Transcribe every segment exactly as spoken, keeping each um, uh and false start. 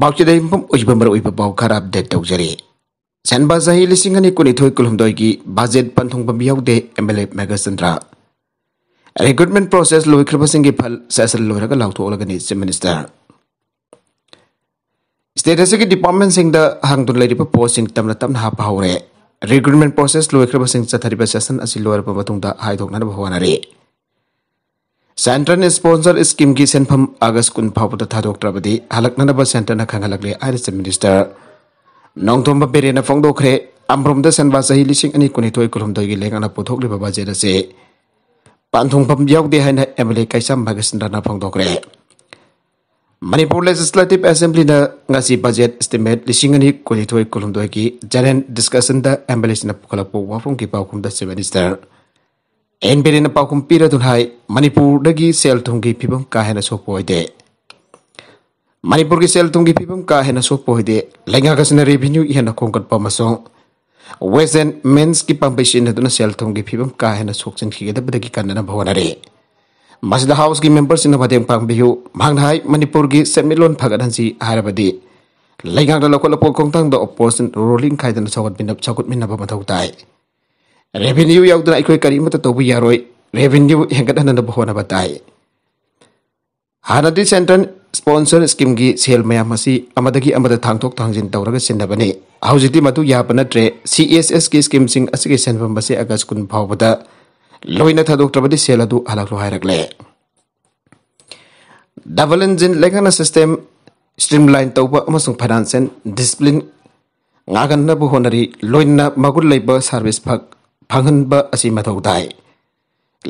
ꯄꯥꯎꯆꯦꯗꯩ ꯃꯐꯝ ꯑꯣꯏꯕ ꯃꯔꯨꯑꯣꯏꯕ ꯄꯥꯎ ꯈꯔ ꯑꯞꯗꯦꯠ ꯇꯧꯖꯔꯤ꯫ ꯁꯦꯟꯕꯥ ꯆꯍꯤ ꯂꯤꯁꯤꯡ ꯑꯅꯤ ꯀꯨꯟꯅꯤꯊꯣꯏ ꯀꯨꯟꯍꯨꯝꯗꯣꯏꯒꯤ ꯕꯖꯦꯠ ꯄꯟꯊꯨꯡ ꯄꯟꯕ ꯌꯥꯎꯗꯦ, M L A Meghchandra. Recruitment process ꯂꯣꯏꯈ꯭ꯔꯕꯁꯤꯡꯒꯤ ꯐꯜ ꯁꯦꯁꯟ ꯂꯣꯏꯔꯒ ꯂꯥꯎꯊꯣꯛꯂꯒꯅꯤ, ꯆꯤꯐ ꯃꯤꯅꯤꯁꯇꯔ꯫ ꯁ꯭ꯇꯦꯠ ꯑꯁꯤꯒꯤ ꯗꯤꯄꯥꯔꯠꯃꯦꯟꯁꯤꯡꯗ ꯍꯥꯡꯗꯨꯅ ꯂꯩꯔꯤꯕ ꯄꯣꯁꯁꯤꯡ ꯇꯞꯅ ꯇꯞꯅ ꯍꯥꯞꯄ ꯍꯧꯔꯦ꯫ ꯔꯤꯀ꯭ꯔꯨꯠꯃꯦꯟ ꯄ꯭ꯔꯣꯁꯦꯁ ꯂꯣꯏꯈ꯭ꯔꯕꯁꯤꯡ ꯆꯠꯊꯔꯤꯕ ꯁꯦꯁꯟ ꯑꯁꯤ ꯂꯣꯏꯔꯕ ꯃꯇꯨꯡꯗ ꯍꯥꯏꯗꯣꯛꯅꯅꯕ ꯍꯣꯠꯅꯔꯤ꯫ ꯁꯦꯟꯇ꯭ꯔꯦꯜ ꯁ꯭ꯄꯣꯟꯁꯔ ꯁ꯭ꯀꯤꯝꯒꯤ ꯁꯦꯟꯐꯝ ꯑꯥꯒꯁ ꯀꯨꯟ ꯐꯥꯎꯕꯗ ꯊꯥꯗꯣꯛꯇ꯭ꯔꯕꯗꯤ ꯍꯜꯂꯛꯅꯅꯕ ꯁꯦꯟꯇꯔꯅ ꯈꯪꯍꯜꯂꯛꯂꯦ ꯍꯥꯏꯅ ꯆꯤꯐ ꯃꯤꯅꯤꯁꯇꯔ ꯅꯣꯡꯊꯣꯝꯕꯝ ꯕꯤꯔꯦꯟꯅ ꯐꯣꯡꯗꯣꯛꯈ꯭ꯔꯦ꯫ ꯑꯃꯔꯣꯝꯗ ꯁꯦꯟꯕꯥ ꯆꯍꯤ ꯂꯤꯁꯤꯡ ꯑꯅꯤ ꯀꯨꯟꯅꯤꯊꯣꯏ ꯀꯨꯟꯍꯨꯝꯗꯣꯏꯒꯤ ꯂꯩꯉꯥꯛꯅ ꯄꯨꯊꯣꯛꯂꯤꯕ ꯕꯖꯦꯠ ꯑꯁꯤ ꯄꯟꯊꯨꯡꯐꯝ ꯌꯥꯎꯗꯦ ꯍꯥꯏꯅ ꯑꯦꯝ ꯑꯦꯜ ꯑꯦ ꯀꯩꯁꯥꯝ ꯚꯥꯒ꯭ꯌꯆꯟꯗ꯭ꯔꯅ ꯐꯣꯡꯗꯣꯛꯈ꯭ꯔꯦ꯫ ꯃꯅꯤꯄꯨꯔ ꯂꯦꯖꯤꯁꯂꯦꯇꯤꯚ ꯑꯦꯁꯦꯝꯕ꯭ꯂꯤꯅ ꯉꯁꯤ ꯕꯖꯦꯠ ꯑꯦꯁꯇꯤꯃꯦꯠ ꯂꯤꯁꯤꯡ ꯑꯅꯤ ꯀꯨꯟꯅꯤꯊꯣꯏ ꯀꯨꯟꯍꯨꯝꯗꯣꯏꯒꯤ ꯖꯦꯅꯔꯦꯜ ꯗꯤꯁꯀꯁꯟꯗ ꯑꯦꯝ ꯑꯦꯜ ꯑꯦꯁꯤꯡꯅ ꯄꯨꯈꯠꯂꯛꯄ ꯋꯥꯐꯝꯒꯤ ꯄꯥꯎꯈꯨꯝꯗ ꯆꯤꯐ ꯃꯤꯅꯤꯁꯇꯔ ꯑꯦꯟ ꯕꯤꯔꯦꯟꯅ ꯄꯥꯎꯈꯨꯝ ꯄꯤꯔꯗꯨꯅ ꯍꯥꯏ, ꯃꯅꯤꯄꯨꯔꯗꯒꯤ ꯁꯦꯜ ꯊꯨꯝꯒꯤ ꯐꯤꯕꯝ ꯀꯥ ꯍꯦꯟꯅ ꯁꯣꯛꯄ ꯑꯣꯏꯗꯦ꯫ ꯃꯅꯤꯄꯨꯔꯒꯤ ꯁꯦꯜ ꯊꯨꯝꯒꯤ ꯐꯤꯕꯝ ꯀꯥ ꯍꯦꯟꯅ ꯁꯣꯛꯄ ꯑꯣꯏꯗꯦ꯫ ꯂꯩꯉꯥꯛ ꯑꯁꯤꯅ ꯔꯦꯚꯤꯅ꯭ꯌꯨ ꯍꯦꯟꯅ ꯈꯣꯝꯒꯠꯄ ꯑꯃꯁꯨꯡ ꯋꯦꯁ ꯑꯦꯟ ꯃꯤꯟꯁꯀꯤ ꯄꯥꯝꯕꯩ ꯁꯤꯖꯤꯟꯅꯗꯨꯅ ꯁꯦꯜ ꯊꯨꯝꯒꯤ ꯐꯤꯕꯝ ꯀꯥ ꯍꯦꯟꯅ ꯁꯣꯛꯆꯤꯟꯈꯤꯒꯗꯕꯗꯒꯤ ꯀꯟꯅꯅꯕ ꯍꯣꯠꯅꯔꯤ꯫ ꯃꯁꯤꯗ ꯍꯥꯎꯁꯀꯤ ꯃꯦꯝꯕꯔꯁꯤꯡꯅ ꯃꯇꯦꯡ ꯄꯥꯡꯕꯤꯌꯨ꯫ ꯃꯍꯥꯛꯅ ꯍꯥꯏ, ꯃꯅꯤꯄꯨꯔꯒꯤ ꯁꯦꯟꯃꯤꯠꯂꯣꯟ ꯐꯒꯠꯍꯟꯁꯤ ꯍꯥꯏꯔꯕꯗꯤ ꯂꯩꯉꯥꯛꯅ ꯂꯧꯈꯠꯂꯛꯄ ꯈꯣꯡꯊꯥꯡꯗ ꯑꯣꯄꯣꯖꯤꯁꯟ ꯔꯣꯂꯤꯡ ꯈꯥꯏꯗꯅ ꯆꯥꯎꯈꯠꯃꯤꯟꯅ-, ꯆꯥꯎꯈꯠꯃꯤꯟꯅꯕ ꯃꯊꯧ ꯇꯥꯏ꯫ ꯔꯦꯚꯤꯅ꯭ꯌꯨ ꯌꯥꯎꯗꯅ ꯑꯩꯈꯣꯏ ꯀꯔꯤꯃꯠꯇ ꯇꯧꯕ ꯌꯥꯔꯣꯏ꯫ ꯔꯦꯚꯤꯅ꯭ꯌꯨ ꯍꯦꯟꯒꯠꯍꯟꯅꯕ ꯍꯣꯠꯅꯕ ꯇꯥꯏ꯫ ꯍꯥꯟꯅꯗꯤ ꯁꯦꯟꯇ꯭ꯔꯦꯜ ꯁ꯭ꯄꯣꯟꯁꯔ ꯁ꯭ꯀꯤꯝꯒꯤ ꯁꯦꯜ ꯃꯌꯥꯝ ꯑꯁꯤ ꯑꯃꯗꯒꯤ ꯑꯃꯗ ꯊꯥꯡꯊꯣꯛ ꯊꯥꯡꯖꯤꯟ ꯇꯧꯔꯒ ꯁꯤꯟꯅꯕꯅꯤ꯫ ꯍꯧꯖꯤꯛꯇꯤ ꯃꯗꯨ ꯌꯥꯕ ꯅꯠꯇ꯭ꯔꯦ꯫ ꯁꯤ ꯑꯦꯁ ꯑꯦꯁꯀꯤ ꯁ꯭ꯀꯤꯝꯁꯤꯡ ꯑꯁꯤꯒꯤ ꯁꯦꯟꯐꯝ ꯑꯁꯤ ꯑꯥꯒꯁ ꯀꯨꯟ ꯐꯥꯎꯕꯗ ꯂꯣꯏꯅ ꯊꯥꯗꯣꯛꯇ꯭ꯔꯕꯗꯤ ꯁꯦꯜ ꯑꯗꯨ ꯍꯜꯂꯛꯂꯣ ꯍꯥꯏꯔꯛꯂꯦ꯫ ꯗꯕꯜ ꯏꯟꯖꯤꯟ ꯂꯩꯉꯥꯛꯅ ꯁꯤꯁꯇꯦꯝ ꯁ꯭ꯇ꯭ꯔꯤꯝꯂꯥꯏꯟ ꯇꯧꯕ ꯑꯃꯁꯨꯡ ꯐꯥꯏꯅꯥꯟꯁꯤꯌꯦꯜ ꯗꯤꯁꯤꯄ꯭ꯂꯤꯟ ꯉꯥꯛꯍꯟꯅꯕ ꯍꯣꯠꯅꯔꯤ꯫ ꯂꯣꯏꯅꯅ ꯃꯒꯨꯟ ꯂꯩꯕ ꯁꯥꯔꯚꯤꯁ ꯐ-, ꯐꯪꯍꯟꯕ ꯑꯁꯤ ꯃꯊꯧ ꯇꯥꯏ꯫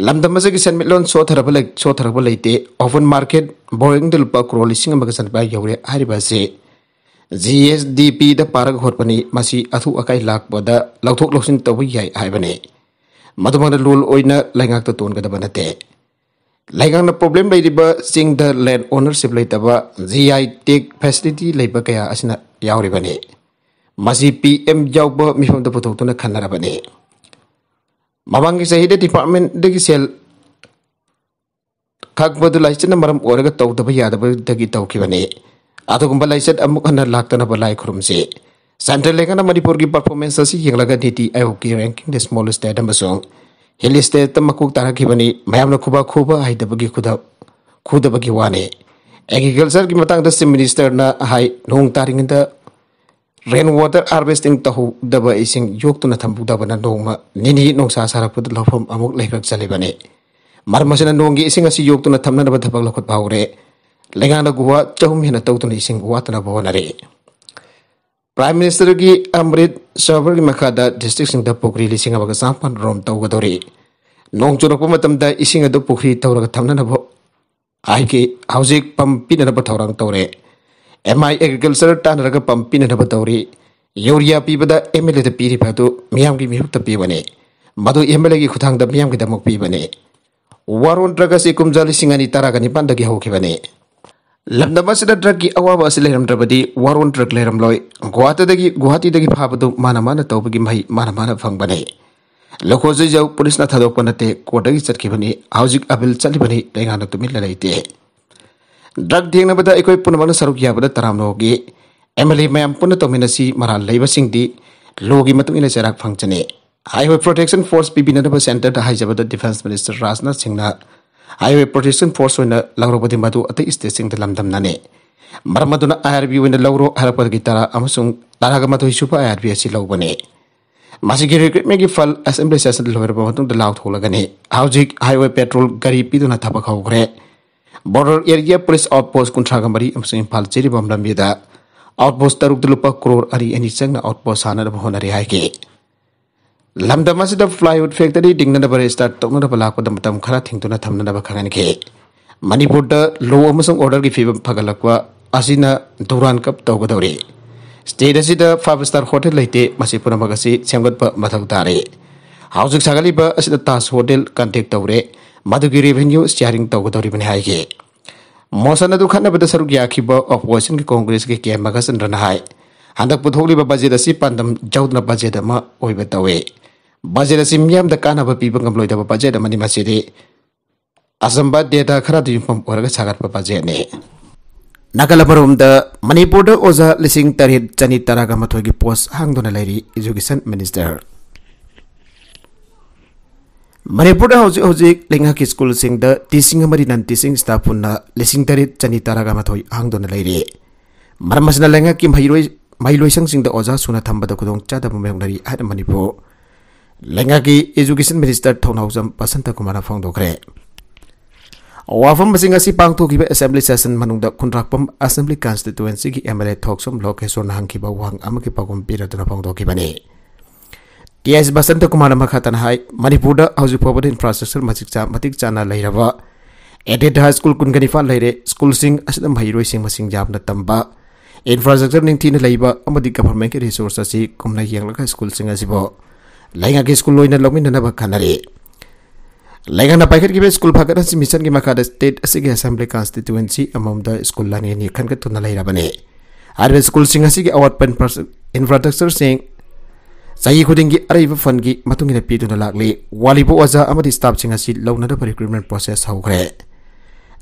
ꯂꯝꯗꯝ ꯑꯁꯤꯒꯤ ꯁꯦꯟꯃꯤꯠꯂꯣꯟ ꯁꯣꯠꯊꯔꯕ ꯂꯩ-, ꯁꯣꯠꯊꯔꯛꯄ ꯂꯩꯇꯦ꯫ ꯑꯣꯄꯟ ꯃꯥꯔꯀꯦꯠ ꯕꯣꯔꯣꯋꯤꯡꯗ ꯂꯨꯄꯥ ꯀ꯭ꯔꯣꯔ ꯂꯤꯁꯤꯡ ꯑꯃꯒ ꯆꯥꯇ꯭ꯔꯦꯠ ꯌꯧꯔꯦ ꯍꯥꯏꯔꯤꯕ ꯑꯁꯤ ꯖꯤ ꯑꯦꯁ ꯗꯤ ꯄꯤꯗ ꯄꯥꯔꯒ ꯍꯣꯠꯄꯅꯤ꯫ ꯃꯁꯤ ꯑꯊꯨ ꯑꯀꯥꯏ ꯂꯥꯛꯄꯗ ꯂꯧꯊꯣꯛ ꯂꯧꯁꯤꯟ ꯇꯧꯕ ꯌꯥꯏ ꯍꯥꯏꯕꯅꯤ꯫ ꯃꯗꯨꯃꯛꯅ ꯂꯣꯜ ꯑꯣꯏꯅ ꯂꯩꯉꯥꯛꯇ ꯇꯣꯟꯒꯗꯕ ꯅꯠꯇꯦ꯫ ꯂꯩꯉꯥꯛꯅ ꯄ꯭ꯔꯣꯕ꯭ꯂꯦꯝ ꯂꯩꯔꯤꯕꯁꯤꯡꯗ ꯂꯦꯟ ꯑꯣꯅꯔꯁꯤꯞ ꯂꯩꯇꯕ, ꯖꯤ ꯑꯥꯏ ꯇꯦꯛ ꯐꯦꯁꯤꯂꯤꯇꯤ ꯂꯩꯕ ꯀꯌꯥ ꯑꯁꯤꯅ ꯌꯥꯎꯔꯤꯕꯅꯤ꯫ ꯃꯁꯤ ꯄꯤ ꯑꯦꯝ ꯌꯥꯎꯕ ꯃꯤꯐꯝꯗ ꯄꯨꯊꯣꯛꯇꯨꯅ ꯈꯟꯅꯔꯕꯅꯤ꯫ ꯃꯃꯥꯡꯒꯤ ꯆꯍꯤꯗ ꯗꯤꯄꯥꯔꯠꯃꯦꯟꯗꯒꯤ ꯁꯦꯜ ꯈꯥꯛꯄꯗꯨ ꯂꯥꯏꯆꯠꯅ ꯃꯔꯝ ꯑꯣꯏꯔꯒ ꯇꯧꯗꯕ ꯌꯥꯗꯕꯗꯒꯤ ꯇꯧꯈꯤꯕꯅꯤ꯫ ꯑꯗꯨꯒꯨꯝꯕ ꯂꯥꯏꯆꯠ ꯑꯃꯨꯛ ꯍꯟꯅ ꯂꯥꯛꯇꯅꯕ ꯂꯥꯏ ꯈꯨꯔꯨꯝꯁꯤ꯫ ꯁꯦꯟꯇ꯭ꯔꯦꯜ ꯂꯩꯉꯥꯛꯅ ꯃꯅꯤꯄꯨꯔꯒꯤ ꯄꯔꯐꯣꯔꯃꯦꯟꯁ ꯑꯁꯤ ꯌꯦꯡꯂꯒ ꯅꯤꯇꯤ ꯑꯥꯌꯣꯒꯀꯤ ꯔꯦꯡꯀꯤꯡꯗ ꯁ꯭ꯃꯣꯜ ꯁ꯭ꯇꯦꯠ ꯑꯃꯁꯨꯡ ꯍꯤꯜ ꯁ꯭ꯇꯦꯠꯇ ꯃꯀꯣꯛ ꯇꯥꯔꯛꯈꯤꯕꯅꯤ꯫ ꯃꯌꯥꯝꯅ ꯈꯨꯕꯥꯛ ꯈꯨꯕ ꯍꯩꯇꯕꯒꯤ ꯈꯨꯗ-, ꯈꯨꯗꯕꯒꯤ ꯋꯥꯅꯤ꯫ ꯑꯦꯒ꯭ꯔꯤꯀꯜꯆꯔꯒꯤ ꯃꯇꯥꯡꯗ ꯆꯤꯐ ꯃꯤꯅꯤꯁꯇꯔꯅ ꯍꯥꯏ, ꯅꯣꯡ ꯇꯥꯔꯤꯉꯩꯗ ꯔꯦꯟ ꯋꯥꯇꯔ ꯍꯥꯔꯚꯦꯁꯇꯤꯡ ꯇꯧꯍꯧꯗꯕ ꯏꯁꯤꯡ ꯌꯣꯛꯇꯨꯅ ꯊꯝꯍꯧꯗꯕꯅ ꯅꯣꯡꯃ ꯅꯤꯅꯤ ꯅꯨꯡꯁꯥ ꯁꯥꯔꯛꯄꯗ ꯂꯧꯐꯝ ꯑꯃꯨꯛ ꯂꯩꯔꯛꯆꯂꯤꯕꯅꯤ꯫ ꯃꯔꯝ ꯑꯁꯤꯅ ꯅꯣꯡꯒꯤ ꯏꯁꯤꯡ ꯑꯁꯤ ꯌꯣꯛꯇꯨꯅ ꯊꯝꯅꯅꯕ ꯊꯕꯛ ꯂꯧꯈꯠꯄ ꯍꯧꯔꯦ꯫ ꯂꯩꯉꯥꯛꯅ ꯒꯨꯍꯥ ꯆꯍꯨꯝ ꯍꯦꯟꯅ ꯇꯧꯗꯨꯅ ꯏꯁꯤꯡ ꯋꯥꯠꯇꯅꯕ ꯍꯣꯠꯅꯔꯤ꯫ ꯄ꯭ꯔꯥꯏꯝ ꯃꯤꯅꯤꯁꯇꯔꯒꯤ ꯑꯃ꯭ꯔꯤꯠ ꯁꯔꯣꯚꯔꯒꯤ ꯃꯈꯥꯗ ꯗꯤꯁꯇ꯭ꯔꯤꯛꯁꯤꯡꯗ ꯄꯨꯈ꯭ꯔꯤ ꯂꯤꯁꯤꯡ ꯑꯃꯒ ꯆꯥꯝꯃꯥꯄꯟ ꯔꯣꯝ ꯇꯧꯒꯗꯧꯔꯤ꯫ ꯅꯣꯡ ꯆꯨꯔꯛꯄ ꯃꯇꯝꯗ ꯏꯁꯤꯡ ꯑꯗꯨ ꯄꯨꯈ꯭ꯔꯤ ꯇꯧꯔꯒ ꯊꯝꯅꯅꯕ ꯍꯥꯏꯒꯦ꯫ ꯍꯧꯖꯤꯛ ꯄꯝ ꯄꯤꯅꯅꯕ ꯊꯧꯔꯥꯡ ꯇꯧꯔꯦ꯫ ꯑꯦꯝ ꯑꯥꯏ ꯑꯦꯒ꯭ꯔꯤꯀꯜꯆꯔ ꯇꯥꯟꯅꯔꯒ ꯄꯝ ꯄꯤꯅꯅꯕ ꯇꯧꯔꯤ꯫ ꯌꯨꯔꯤꯌꯥ ꯄꯤꯕꯗ ꯑꯦꯝ ꯑꯦꯜ ꯑꯦꯗ ꯄꯤꯔꯤꯕ ꯑꯗꯨ ꯃꯤꯌꯥꯝꯒꯤ ꯃꯤꯍꯨꯠꯇ ꯄꯤꯕꯅꯤ꯫ ꯃꯗꯨ ꯑꯦꯝ ꯑꯦꯜ ꯑꯦꯒꯤ ꯈꯨꯊꯥꯡꯗ ꯃꯤꯌꯥꯝꯒꯤꯗꯃꯛ ꯄꯤꯕꯅꯤ꯫ ꯋꯥꯔ ꯑꯣꯟ ꯗ꯭ꯔꯒ ꯑꯁꯤ ꯀꯨꯝꯖꯥ ꯂꯤꯁꯤꯡ ꯑꯅꯤ ꯇꯔꯥꯒ ꯅꯤꯄꯥꯟꯗꯒꯤ ꯍꯧꯈꯤꯕꯅꯤ꯫ ꯂꯝꯗꯝ ꯑꯁꯤꯗ ꯗ꯭ꯔꯒꯀꯤ ꯑꯋꯥꯕ ꯑꯁꯤ ꯂꯩꯔꯝꯗ꯭ꯔꯕꯗꯤ ꯋꯥꯔ ꯑꯣꯟ ꯗ꯭ꯔꯒ ꯂꯩꯔꯝꯂꯣꯏ꯫ ꯒꯨꯋꯥꯍꯥꯇꯤꯗꯒꯤ, ꯒꯨꯋꯥꯍꯥꯇꯤꯗꯒꯤ ꯐꯥꯕꯗꯨ ꯃꯥꯅ ꯃꯥꯅ ꯇꯧꯕꯒꯤ ꯃꯍꯩ ꯃꯥꯅ ꯃꯥꯅ ꯐꯪꯕꯅꯤ꯫ ꯂꯨꯈꯣꯖꯩꯖꯧ ꯄꯨꯂꯤꯁꯅ ꯊꯥꯗꯣꯛꯄ ꯅꯠꯇꯦ, ꯀꯣꯔꯠꯇꯒꯤ ꯆꯠꯈꯤꯕꯅꯤ꯫ ꯍꯧꯖꯤꯛ ꯑꯕꯤꯜ ꯆꯠꯂꯤꯕꯅꯤ, ꯂꯩꯉꯥꯛꯅ ꯇꯨꯃꯤꯟꯅ ꯂꯩꯇꯦ꯫ ꯗ꯭ꯔꯒ ꯊꯦꯡꯅꯕꯗ ꯑꯩꯈꯣꯏ ꯄꯨꯝꯅꯃꯛꯅ ꯁꯔꯨꯛ ꯌꯥꯕꯗ ꯇꯔꯥꯝꯅ ꯍꯧꯒꯦ꯫ ꯑꯦꯝ ꯑꯦꯜ ꯑꯦ ꯃꯌꯥꯝ ꯄꯨꯟꯅ ꯇꯧꯃꯤꯟꯅꯁꯤ, ꯃꯔꯥꯜ ꯂꯩꯕꯁꯤꯡꯗꯤ ꯂꯣꯒꯤ ꯃꯇꯨꯡ ꯏꯟꯅ ꯆꯩꯔꯥꯛ ꯐꯪꯖꯅꯤ꯫ ꯍꯥꯏꯋꯦ ꯄ꯭ꯔꯣꯇꯦꯛꯁꯟ ꯐꯣꯔꯁ ꯄꯤꯕꯤꯅꯅꯕ ꯁꯦꯟꯇꯔꯗ ꯍꯥꯏꯖꯕꯗ ꯗꯤꯐꯦꯟꯁ ꯃꯤꯅꯤꯁꯇꯔ ꯔꯥꯖꯅꯥꯊ ꯁꯤꯡꯅ ꯍꯥꯏꯋꯦ ꯄ꯭ꯔꯣꯇꯦꯛꯁꯟ ꯐꯣꯔꯁ ꯑꯣꯏꯅ ꯂꯧꯔꯕꯗꯤ ꯃꯗꯨ ꯑꯇꯩ ꯁ꯭ꯇꯦꯠꯁꯤꯡꯗ ꯂꯝꯗꯝꯅꯅꯤ꯫ ꯃꯔꯝ ꯑꯗꯨꯅ ꯑꯥꯏ ꯑꯥꯔ ꯕꯤ ꯑꯣꯏꯅ ꯂꯧꯔꯣ ꯍꯥꯏꯔꯛꯄꯗꯒꯤ ꯇꯔꯥ ꯑꯃꯁꯨꯡ ꯇꯔꯥꯒ ꯃꯥꯊꯣꯏ ꯁꯨꯕ ꯑꯥꯏ ꯑꯥꯔ ꯕꯤ ꯑꯁꯤ ꯂꯧꯕꯅꯤ꯫ ꯃꯁꯤꯒꯤ ꯔꯤꯀ꯭ꯔꯨꯠꯃꯦꯟꯒꯤ ꯐꯜ ꯑꯦꯁꯦꯝꯕ꯭ꯂꯤ ꯁꯦꯁꯟ ꯂꯣꯏꯔꯕ ꯃꯇꯨꯡꯗ ꯂꯥꯎꯊꯣꯛꯂꯒꯅꯤ꯫ ꯍꯧꯖꯤꯛ ꯍꯥꯏꯋꯦ ꯄꯦꯇ꯭ꯔꯣꯜ ꯒꯥꯔꯤ ꯄꯤꯗꯨꯅ ꯊꯕꯛ ꯍꯧꯈ꯭ꯔꯦ꯫ ꯕꯣꯔꯗꯔ ꯑꯦꯔꯤꯌꯥ ꯄꯨꯂꯤꯁ ꯑꯥꯎꯠꯄꯣꯁ ꯀꯨꯟꯊ꯭ꯔꯥꯒ ꯃꯔꯤ ꯑꯃꯁꯨꯡ ꯏꯝꯐꯥꯜ ꯖꯤꯔꯤꯕꯥꯝ ꯂꯝꯕꯤꯗ ꯑꯥꯎꯠꯄꯣꯁ ꯇꯔꯨꯛꯇ ꯂꯨꯄꯥ ꯀ꯭ꯔꯣꯔ ꯑꯅꯤ ꯑꯅꯤ ꯆꯪꯅ ꯑꯥꯎꯠꯄꯣꯁ ꯁꯥꯅꯅꯕ ꯍꯣꯠꯅꯔꯤ ꯍꯥꯏꯈꯤ꯫ ꯂꯝꯗꯝ ꯑꯁꯤꯗ ꯄ꯭ꯂꯥꯏꯋꯨꯗ ꯐꯦꯛꯇꯔꯤ ꯂꯤꯡꯅꯅꯕ ꯔꯦꯖꯤꯁꯇꯥꯔ ꯇꯧꯅꯅꯕ ꯂꯥꯛꯄꯗ ꯃꯇꯝ ꯈꯔ ꯊꯤꯡꯗꯨꯅ ꯊꯝꯅꯅꯕ ꯈꯪꯍꯟꯈꯤ꯫ ꯃꯅꯤꯄꯨꯔꯗ ꯂꯣ ꯑꯃꯁꯨꯡ ꯑꯣꯔꯗꯔꯒꯤ ꯐꯤꯕꯝ ꯐꯒꯠꯂꯛꯄ ꯑꯁꯤꯅ ꯗꯨꯔꯥꯟ ꯀꯞ ꯇꯧꯒꯗꯧꯔꯤ꯫ ꯁ꯭ꯇꯦꯠ ꯑꯁꯤꯗ ꯐꯥꯏꯚ ꯁ꯭ꯇꯥꯔ ꯍꯣꯇꯦꯜ ꯂꯩꯇꯦ, ꯃꯁꯤ ꯄꯨꯝꯅꯃꯛ ꯑꯁꯤ ꯁꯦꯝꯒꯠꯄ ꯃꯊꯧ ꯇꯥꯔꯦ꯫ ꯍꯧꯖꯤꯛ ꯁꯥꯒꯠꯂꯤꯕ ꯑꯁꯤꯗ ꯇꯥꯖ ꯍꯣꯇꯦꯜ ꯀꯟꯇꯦꯛ ꯇꯧꯔꯦ, ꯃꯗꯨꯒꯤ ꯔꯦꯚꯦꯅ꯭ꯌꯨ ꯁꯤꯌꯥꯔꯤꯡ ꯇꯧꯒꯗꯧꯔꯤꯕꯅꯤ ꯍꯥꯏꯈꯤ꯫ ꯃꯣꯁꯟ ꯑꯗꯨ ꯈꯟꯅꯕꯗ ꯁꯔꯨꯛ ꯌꯥꯈꯤꯕ ꯑꯣꯄꯣꯖꯤꯁꯟꯒꯤ ꯀꯣꯡꯒ꯭ꯔꯦꯁꯀꯤ ꯀꯦ ꯃꯒꯁꯆꯟꯗ꯭ꯔꯅ ꯍꯥꯏ, ꯍꯟꯗꯛ ꯄꯨꯊꯣꯛꯂꯤꯕ ꯕꯖꯦꯠ ꯑꯁꯤ ꯄꯥꯟꯗꯝ ꯌꯥꯎꯗꯅ ꯕꯖꯦꯠ ꯑꯃ ꯑꯣꯏꯕ ꯇꯧꯏ꯫ ꯕꯖꯦꯠ ꯑꯁꯤ ꯃꯤꯌꯥꯝꯗ ꯀꯥꯟꯅꯕ ꯄꯤꯕ ꯉꯝꯂꯣꯏꯗꯕ ꯕꯖꯦꯠ ꯑꯃꯅꯤ꯫ ꯃꯁꯤꯗꯤ ꯑꯆꯝꯕ ꯗꯦꯇꯥ ꯈꯔꯗ ꯌꯨꯝꯐꯝ ꯑꯣꯏꯔꯒ ꯁꯥꯒꯠꯄ ꯕꯖꯦꯠꯅꯤ꯫ ꯅꯥꯀꯜ ꯑꯃꯔꯣꯝꯗ, ꯃꯅꯤꯄꯨꯔꯗ ꯑꯣꯖꯥ ꯂꯤꯁꯤꯡ ꯇꯔꯦꯠ ꯆꯅꯤ ꯇꯔꯥꯒ ꯃꯥꯊꯣꯏꯒꯤ ꯄꯣꯁ ꯍꯥꯡꯗꯨꯅ ꯂꯩꯔꯤ꯫ Education Minister꯫ ꯃꯅꯤꯄꯨꯔꯗ ꯍꯧꯖꯤꯛ ꯍꯧꯖꯤꯛ ꯂꯩꯉꯥꯛꯀꯤ ꯁ꯭ꯀꯨꯜꯁꯤꯡꯗ teaching ꯑꯃꯗꯤ non teaching staff ꯄꯨꯟꯅ ꯂꯤꯁꯤꯡ ꯇꯔꯦꯠ ꯆꯅꯤ ꯇꯔꯥꯒ ꯃꯥꯊꯣꯏ ꯍꯥꯡꯗꯨꯅ ꯂꯩꯔꯤ꯫ ꯃꯔꯝ ꯑꯁꯤꯅ ꯂꯩꯉꯥꯛꯀꯤ ꯃꯍꯩꯔꯣꯏ-, ꯃꯍꯩꯂꯣꯏꯁꯪꯁꯤꯡꯗ ꯑꯣꯖꯥ ꯁꯨꯅ ꯊꯝꯕꯗ ꯈꯨꯗꯣꯡꯆꯥꯗꯕ ꯃꯥꯌꯣꯛꯅꯔꯤ ꯍꯥꯏꯅ ꯃꯅꯤꯄꯨꯔ ꯂꯩꯉꯥꯛꯀꯤ Education Minister ꯊꯧꯅꯥꯎꯖꯝ ꯕꯁꯟꯇ ꯀꯨꯃꯥꯔꯅ ꯐꯣꯡꯗꯣꯛꯈ꯭ꯔꯦ꯫ ꯋꯥꯐꯝꯁꯤꯡ ꯑꯁꯤ ꯄꯥꯡꯊꯣꯛꯈꯤꯕ Assembly Session ꯃꯅꯨꯡꯗ ꯈꯨꯟꯗ꯭ꯔꯥꯛꯄꯝ Assembly Constituencyꯒꯤ MLA ꯊꯣꯛꯆꯣꯝ ꯂꯣꯀꯦꯁꯣꯔꯅ ꯍꯪꯈꯤꯕ ꯋꯥꯍꯪ ꯑꯃꯒꯤ ꯄꯥꯎꯈꯨꯝ ꯄꯤꯔꯗꯨꯅ ꯐꯣꯡꯗꯣꯛꯈꯤꯕꯅꯤ꯫ ꯇꯤ ꯑꯦꯁ ꯕꯁꯟꯇ ꯀꯨꯃꯥꯔꯅ ꯃꯈꯥ ꯇꯥꯅ ꯍꯥꯏ, ꯃꯅꯤꯄꯨꯔꯗ ꯍꯧꯖꯤꯛ ꯐꯥꯎꯕꯗ infrastructure ꯃꯇꯤꯛ ꯆꯥ-, ꯃꯇꯤꯛ ꯆꯥꯅ ꯂꯩꯔꯕ aided high school ꯀꯨꯟꯒ ꯅꯤꯄꯥꯟ ꯂꯩꯔꯦ꯫ ꯁ꯭ꯀꯨꯜꯁꯤꯡ ꯑꯁꯤꯗ ꯃꯍꯩꯔꯣꯏꯁꯤꯡ ꯃꯁꯤꯡ ꯌꯥꯝꯅ ꯇꯝꯕ, infrastructure ꯅꯤꯡꯊꯤꯅ ꯂꯩꯕ ꯑꯃꯗꯤ governmentꯀꯤ resource ꯑꯁꯤ ꯀꯨꯝꯅ ꯌꯦꯡꯂꯒ ꯁ꯭ꯀꯨꯜꯁꯤꯡ ꯑꯁꯤꯕꯨ ꯂꯩꯉꯥꯛꯀꯤ ꯁ꯭ꯀꯨꯜ ꯑꯣꯏꯅ ꯂꯧꯃꯤꯟꯅꯅꯕ ꯈꯟꯅꯔꯤ꯫ ꯂꯩꯉꯥꯛꯅ ꯄꯥꯏꯈꯠꯈꯤꯕ ꯁ꯭ꯀꯨꯜ ꯐꯒꯠꯍꯟꯁꯤ ꯃꯤꯁꯟꯒꯤ ꯃꯈꯥꯗ state ꯑꯁꯤꯒꯤ Assembly Constituency ꯑꯃꯃꯝꯗ ꯁ꯭ꯀꯨꯜ ꯑꯅꯤ ꯑꯅꯤ ꯈꯟꯒꯠꯇꯨꯅ ꯂꯩꯔꯕꯅꯤ꯫ ꯍꯥꯏꯔꯤꯕ ꯁ꯭ꯀꯨꯜꯁꯤꯡ ꯑꯁꯤꯒꯤ ꯑꯋꯥꯠꯄ infra-, infrastructureꯁꯤꯡ ꯆꯍꯤ ꯈꯨꯗꯤꯡꯒꯤ ꯑꯔꯩꯕ fundꯀꯤ ꯃꯇꯨꯡ ꯏꯟꯅ ꯄꯤꯗꯨꯅ ꯂꯥꯛꯂꯤ꯫ ꯋꯥꯠꯂꯤꯕ ꯑꯣꯖꯥ ꯑꯃꯗꯤ staffꯁꯤꯡ ꯑꯁꯤ ꯂꯧꯅꯅꯕ recruitment process ꯍꯧꯈ꯭ꯔꯦ꯫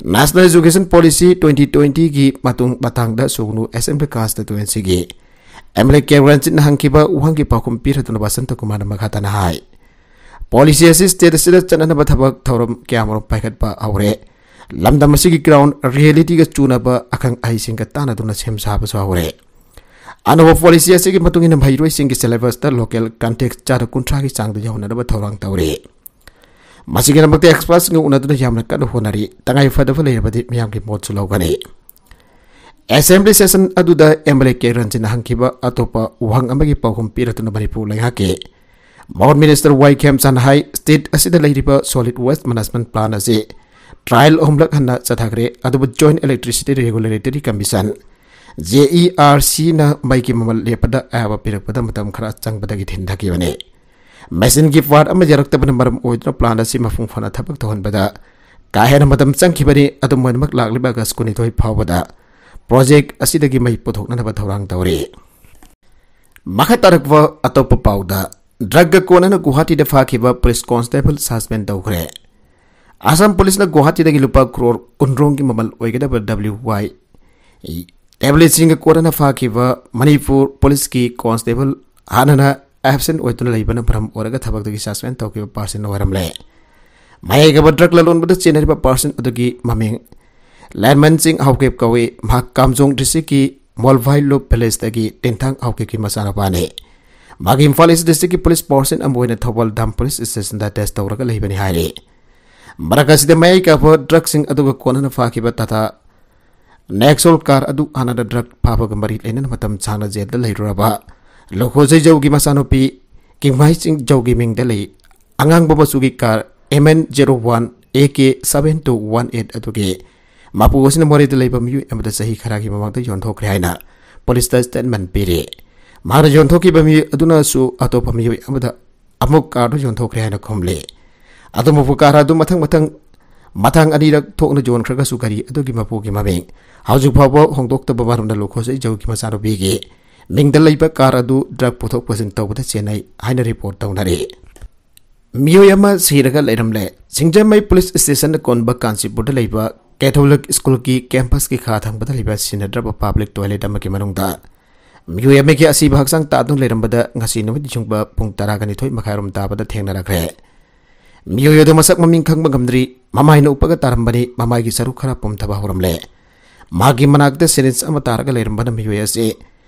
National Education Policy twenty twentyꯒꯤ ꯃꯇꯨꯡ ꯃꯇꯥꯡꯗ ꯁꯨꯒꯅꯨ Assembly Constituencyꯒꯤ MLA ꯀꯦ ꯔꯟꯖꯤꯠꯅ ꯍꯪꯈꯤꯕ ꯋꯥꯍꯪꯒꯤ ꯄꯥꯎꯈꯨꯝ ꯄꯤꯔꯗꯨꯅ ꯕꯁꯟꯇ ꯀꯨꯃꯥꯔꯅ ꯃꯈꯥ ꯇꯥꯅ ꯍꯥꯏ, Policy ꯑꯁꯤ state ꯑꯁꯤꯗ ꯆꯠꯅꯅꯕ ꯊꯕꯛ ꯊꯧꯔꯝ ꯀꯌꯥꯃꯔꯨꯝ ꯄꯥꯏꯈꯠꯄ ꯍꯧꯔꯦ꯫ ꯂꯝꯗꯝ ꯑꯁꯤꯒꯤ ground realityꯒ ꯆꯨꯅꯕ ꯑꯈꯪ ꯑꯍꯩꯁꯤꯡꯒ ꯇꯥꯟꯅꯗꯨꯅ ꯁꯦꯝ ꯁꯥꯕꯁꯨ ꯍꯧꯔꯦ꯫ ꯑꯅꯧꯕ policy ꯑꯁꯤꯒꯤ ꯃꯇꯨꯡ ꯏꯟꯅ ꯃꯍꯩꯔꯣꯏꯁꯤꯡꯒꯤ syllabusꯇ local content ꯆꯥꯗ ꯀꯨꯟꯊ꯭ꯔꯥꯒꯤ ꯆꯥꯡꯗ ꯌꯧꯍꯟꯅꯅꯕ ꯊꯧꯔꯥꯡ ꯇꯧꯔꯤ꯫ ꯃꯁꯤꯒꯤꯗꯃꯛꯇ expertꯁꯤꯡꯒ ꯎꯅꯗꯨꯅ ꯌꯥꯝꯅ ꯀꯟꯅ ꯍꯣꯠꯅꯔꯤ꯫ ꯇꯉꯥꯏ ꯐꯗꯕ ꯂꯩꯔꯕꯗꯤ ꯃꯤꯌꯥꯝꯒꯤ ꯃꯣꯠꯁꯨ ꯂꯧꯒꯅꯤ꯫ Assembly Session ꯑꯗꯨꯗ MLA ꯀꯦ ꯔꯟꯖꯤꯠꯅ ꯍꯪꯈꯤꯕ ꯑꯇꯣꯞꯄ ꯋꯥꯍꯪ ꯑꯃꯒꯤ ꯄꯥꯎꯈꯨꯝ ꯄꯤꯔꯗꯨꯅ ꯃꯅꯤꯄꯨꯔ ꯂꯩꯉꯥꯛꯀꯤ Mawan Minister ꯋꯥꯏ ꯈꯦꯝꯆꯥꯟꯅ ꯍꯥꯏ, state ꯑꯁꯤꯗ ꯂꯩꯔꯤꯕ solid waste management plan ꯑꯁꯤ trial ꯑꯍꯨꯝꯂꯛ ꯍꯟꯅ ꯆꯠꯊꯈ꯭ꯔꯦ, ꯑꯗꯨꯕꯨ Joint Electricity Regulatory Commission, JERCꯅ ꯃꯩꯒꯤ ꯃꯃꯜ ꯂꯦꯞꯄꯗ ꯑꯌꯥꯕ ꯄꯤꯔꯛꯄꯗ ꯃꯇꯝ ꯈꯔ ꯆꯪꯕꯗꯒꯤ ꯊꯤꯟꯊꯈꯤꯕꯅꯤ꯫ Machineꯒꯤ part ꯑꯃ ꯌꯥꯔꯛꯇꯕꯅ ꯃꯔꯝ ꯑꯣꯏꯗꯨꯅ plan ꯑꯁꯤ ꯃꯄꯨꯡ ꯐꯥꯅ ꯊꯕꯛ ꯇꯧꯍꯟꯕꯗ ꯀꯥ ꯍꯦꯟꯅ ꯃꯇꯝ ꯆꯪꯈꯤꯕꯅꯤ꯫ ꯑꯗꯨꯝ ꯑꯣꯏꯅꯃꯛ, ꯂꯥꯛꯂꯤꯕ August ꯀꯨꯟꯅꯤꯊꯣꯏ ꯐꯥꯎꯕꯗ project ꯑꯁꯤꯗꯒꯤ ꯃꯩ ꯄꯨꯊꯣꯛꯅꯅꯕ ꯊꯧꯔꯥꯡ ꯇꯧꯔꯤ꯫ ꯃꯈꯥ ꯇꯥꯔꯛꯄ ꯑꯇꯣꯞꯄ ꯄꯥꯎꯗ, drugꯒ ꯀꯣꯟꯅꯅ ꯒꯨꯋꯥꯍꯥꯇꯤꯗ ꯐꯥꯈꯤꯕ police constable suspend ꯇꯧꯈ꯭ꯔꯦ꯫ ꯑꯁꯥꯝ policeꯅ ꯒꯨꯋꯥꯍꯥꯇꯤꯗꯒꯤ ꯂꯨꯄꯥ crore ꯀꯨꯟ ꯔꯣꯝꯒꯤ ꯃꯃꯜ ꯑꯣꯏꯒꯗꯕ W Y ꯇꯦꯕ꯭ꯂꯦꯠꯁꯤꯡꯒ ꯀꯣꯟꯅꯅ ꯐꯥꯈꯤꯕ ꯃꯅꯤꯄꯨꯔ ꯄꯨꯂꯤꯁꯀꯤ ꯀꯣꯟꯁꯇꯦꯕꯜ, ꯍꯥꯟꯅꯅ ꯑꯦꯕꯁꯦꯟ ꯑꯣꯏꯗꯨꯅ ꯂꯩꯕꯅ ꯃꯔꯝ ꯑꯣꯏꯔꯒ ꯊꯕꯛꯇꯒꯤ ꯁꯁꯄꯦꯟ ꯇꯧꯈꯤꯕ ꯄꯥꯔꯁꯟ ꯑꯣꯏꯔꯝꯂꯦ꯫ ꯃꯌꯥꯏꯒꯕ ꯗ꯭ꯔꯒ ꯂꯂꯣꯟꯕꯗ ꯆꯦꯟꯅꯔꯤꯕ ꯄꯥꯔꯁꯟ ꯑꯗꯨꯒꯤ ꯃꯃꯤꯡ ꯂꯦꯟꯃꯟ ꯁꯤꯡ ꯍꯥꯎꯀꯤꯞ ꯀꯧꯏ꯫ ꯃꯍꯥꯛ ꯀꯥꯝꯖꯣꯡ ꯗꯤꯁꯇ꯭ꯔꯤꯛꯀꯤ ꯃꯣꯜꯚꯥꯏ ꯂꯨꯞ ꯚꯤꯂꯦꯖꯇꯒꯤ ꯇꯦꯟꯊꯥꯡ ꯍꯥꯎꯀꯤꯞꯀꯤ ꯃꯆꯥꯅꯨꯄꯥꯅꯤ꯫ ꯃꯥꯒꯤ ꯏꯝꯐꯥꯜ ꯏꯁ ꯗꯤꯁꯇ꯭ꯔꯤꯛꯀꯤ ꯄꯨꯂꯤꯁ ꯄꯥꯔꯁꯟ ꯑꯃ ꯑꯣꯏꯅ ꯊꯧꯕꯥꯜ ꯗꯥꯝ ꯄꯨꯂꯤꯁ ꯁ꯭ꯇꯦꯁꯟꯗ ꯑꯦꯇꯦꯆ ꯇꯧꯔꯒ ꯂꯩꯕꯅꯤ ꯍꯥꯏꯔꯤ꯫ ꯃꯔꯛ ꯑꯁꯤꯗ ꯃꯌꯥꯏ ꯀꯥꯕ ꯗ꯭ꯔꯒꯁꯤꯡ ꯑꯗꯨꯒ ꯀꯣꯟꯅꯅ ꯐꯥꯈꯤꯕ ꯇꯥꯇꯥ ꯅꯦꯛꯁꯣꯜ ꯀꯥꯔ ꯑꯗꯨ ꯍꯥꯟꯅꯅ ꯗ꯭ꯔꯒ ꯐꯥꯕꯒ ꯃꯔꯤ ꯂꯩꯅꯅ ꯃꯇꯝ ꯁꯥꯡꯅ ꯖꯦꯜꯗ ꯂꯩꯔꯨꯔꯕ ꯂꯨꯈꯣꯖꯩ ꯖꯧꯒꯤ ꯃꯆꯥꯅꯨꯄꯤ ꯀꯤꯡꯃꯥꯏ ꯆꯤꯡ ꯖꯧꯒꯤ ꯃꯤꯡꯗ ꯂꯩ꯫ ꯑꯉꯥꯡꯕ ꯃꯆꯨꯒꯤ car M N zero one A K seven two one eight ꯑꯗꯨꯒꯤ ꯃꯄꯨ ꯑꯁꯤꯅ ꯃꯣꯔꯦꯗ ꯂꯩꯕ ꯃꯤꯑꯣꯏ ꯑꯃꯗ ꯆꯍꯤ ꯈꯔꯒꯤ ꯃꯃꯥꯡꯗ ꯌꯣꯟꯊꯣꯛꯈ꯭ꯔꯦ ꯍꯥꯏꯅ ꯄꯨꯂꯤꯁꯇ ꯁ꯭ꯇꯦꯠꯃꯦꯟ ꯄꯤꯔꯤ꯫ ꯃꯍꯥꯛꯅ ꯌꯣꯟꯊꯣꯛꯈꯤꯕ ꯃꯤꯑꯣꯏ ꯑꯗꯨꯅꯁꯨ ꯑꯇꯣꯞꯄ ꯃꯤꯑꯣꯏ ꯑꯃꯗ ꯑꯃꯨꯛ ꯀꯥꯔꯗꯨ ꯌꯣꯟꯊꯣꯛꯈ꯭ꯔꯦ ꯍꯥꯏꯅ ꯈꯨꯝꯂꯤ꯫ ꯑꯗꯨꯕꯨ ꯀꯥꯔ ꯑꯗꯨ ꯃꯊꯪ ꯃꯊꯪ ꯃꯊꯪ ꯑꯅꯤꯔꯛ ꯊꯣꯛꯅ ꯌꯣꯟꯈ꯭ꯔꯒꯁꯨ ꯒꯥꯔꯤ ꯑꯗꯨꯒꯤ ꯃꯄꯨꯒꯤ ꯃꯃꯤꯡ ꯍꯧꯖꯤꯛ ꯐꯥꯎꯕ ꯍꯣꯡꯗꯣꯛꯇꯕ ꯃꯔꯝꯅ ꯂꯨꯈꯣꯖꯩ ꯖꯧꯒꯤ ꯃꯆꯥꯅꯨꯄꯤꯒꯤ ꯃꯤꯡꯗ ꯂꯩꯕ ꯀꯥꯔ ꯑꯗꯨ ꯗ꯭ꯔꯒ ꯄꯨꯊꯣꯛ ꯄꯨꯁꯤꯟ ꯇꯧꯕꯗ ꯆꯦꯟꯅꯩ ꯍꯥꯏꯅ ꯔꯤꯄꯣꯔꯠ ꯇꯧꯅꯔꯤ꯫ ꯃꯤꯑꯣꯏ ꯑꯃ ꯁꯤꯔꯒ ꯂꯩꯔꯝꯂꯦ꯫ ꯁꯤꯡꯖꯃꯩ ꯄꯨꯂꯤꯁ ꯁ꯭ꯇꯦꯁꯟꯅ ꯀꯣꯟꯕ ꯀꯥꯟꯆꯤꯄꯨꯔꯗ ꯂꯩꯕ ꯀꯦꯊꯣꯂꯤꯛ ꯁ꯭ꯀꯨꯜꯒꯤ ꯀꯦꯝꯄꯁꯀꯤ ꯈꯥ ꯊꯪꯕꯗ ꯂꯩꯕ ꯁꯤꯖꯤꯟꯅꯗ꯭ꯔꯕ ꯄꯕ꯭ꯂꯤꯛ ꯇꯣꯏꯂꯦꯠ ꯑꯃꯒꯤ ꯃꯅꯨꯡꯗ ꯃꯤꯑꯣꯏ ꯑꯃꯒꯤ ꯑꯁꯤꯕ ꯍꯛꯆꯥꯡ ꯇꯥꯗꯨꯅ ꯂꯩꯔꯝꯕꯗ ꯉꯁꯤ ꯅꯨꯃꯤꯠ ꯌꯨꯡꯕ ꯄꯨꯡ ꯇꯔꯥꯒ ꯅꯤꯊꯣꯏ ꯃꯈꯥꯏꯔꯣꯝ ꯇꯥꯕꯗ ꯊꯦꯡꯅꯔꯛꯈ꯭ꯔꯦ꯫ ꯃꯤꯑꯣꯏ ꯑꯗꯨ ꯃꯁꯛ ꯃꯃꯤꯡ ꯈꯪꯕ ꯉꯝꯗ꯭ꯔꯤ꯫ ꯃꯃꯥꯏꯅ ꯎꯞꯄꯒ ꯇꯥꯔꯝꯕꯅꯤ꯫ ꯃꯃꯥꯏꯒꯤ ꯁꯔꯨꯛ ꯈꯔ ꯄꯣꯝꯊꯕ ꯍꯧꯔꯝꯂꯦ꯫ ꯃꯥꯒꯤ ꯃꯅꯥꯛꯇ ꯁꯤꯔꯤꯟꯖ ꯑꯃ ꯇꯥꯔꯒ ꯂꯩꯔꯝꯕꯅ ꯃꯤꯑꯣꯏ ꯑꯁꯤ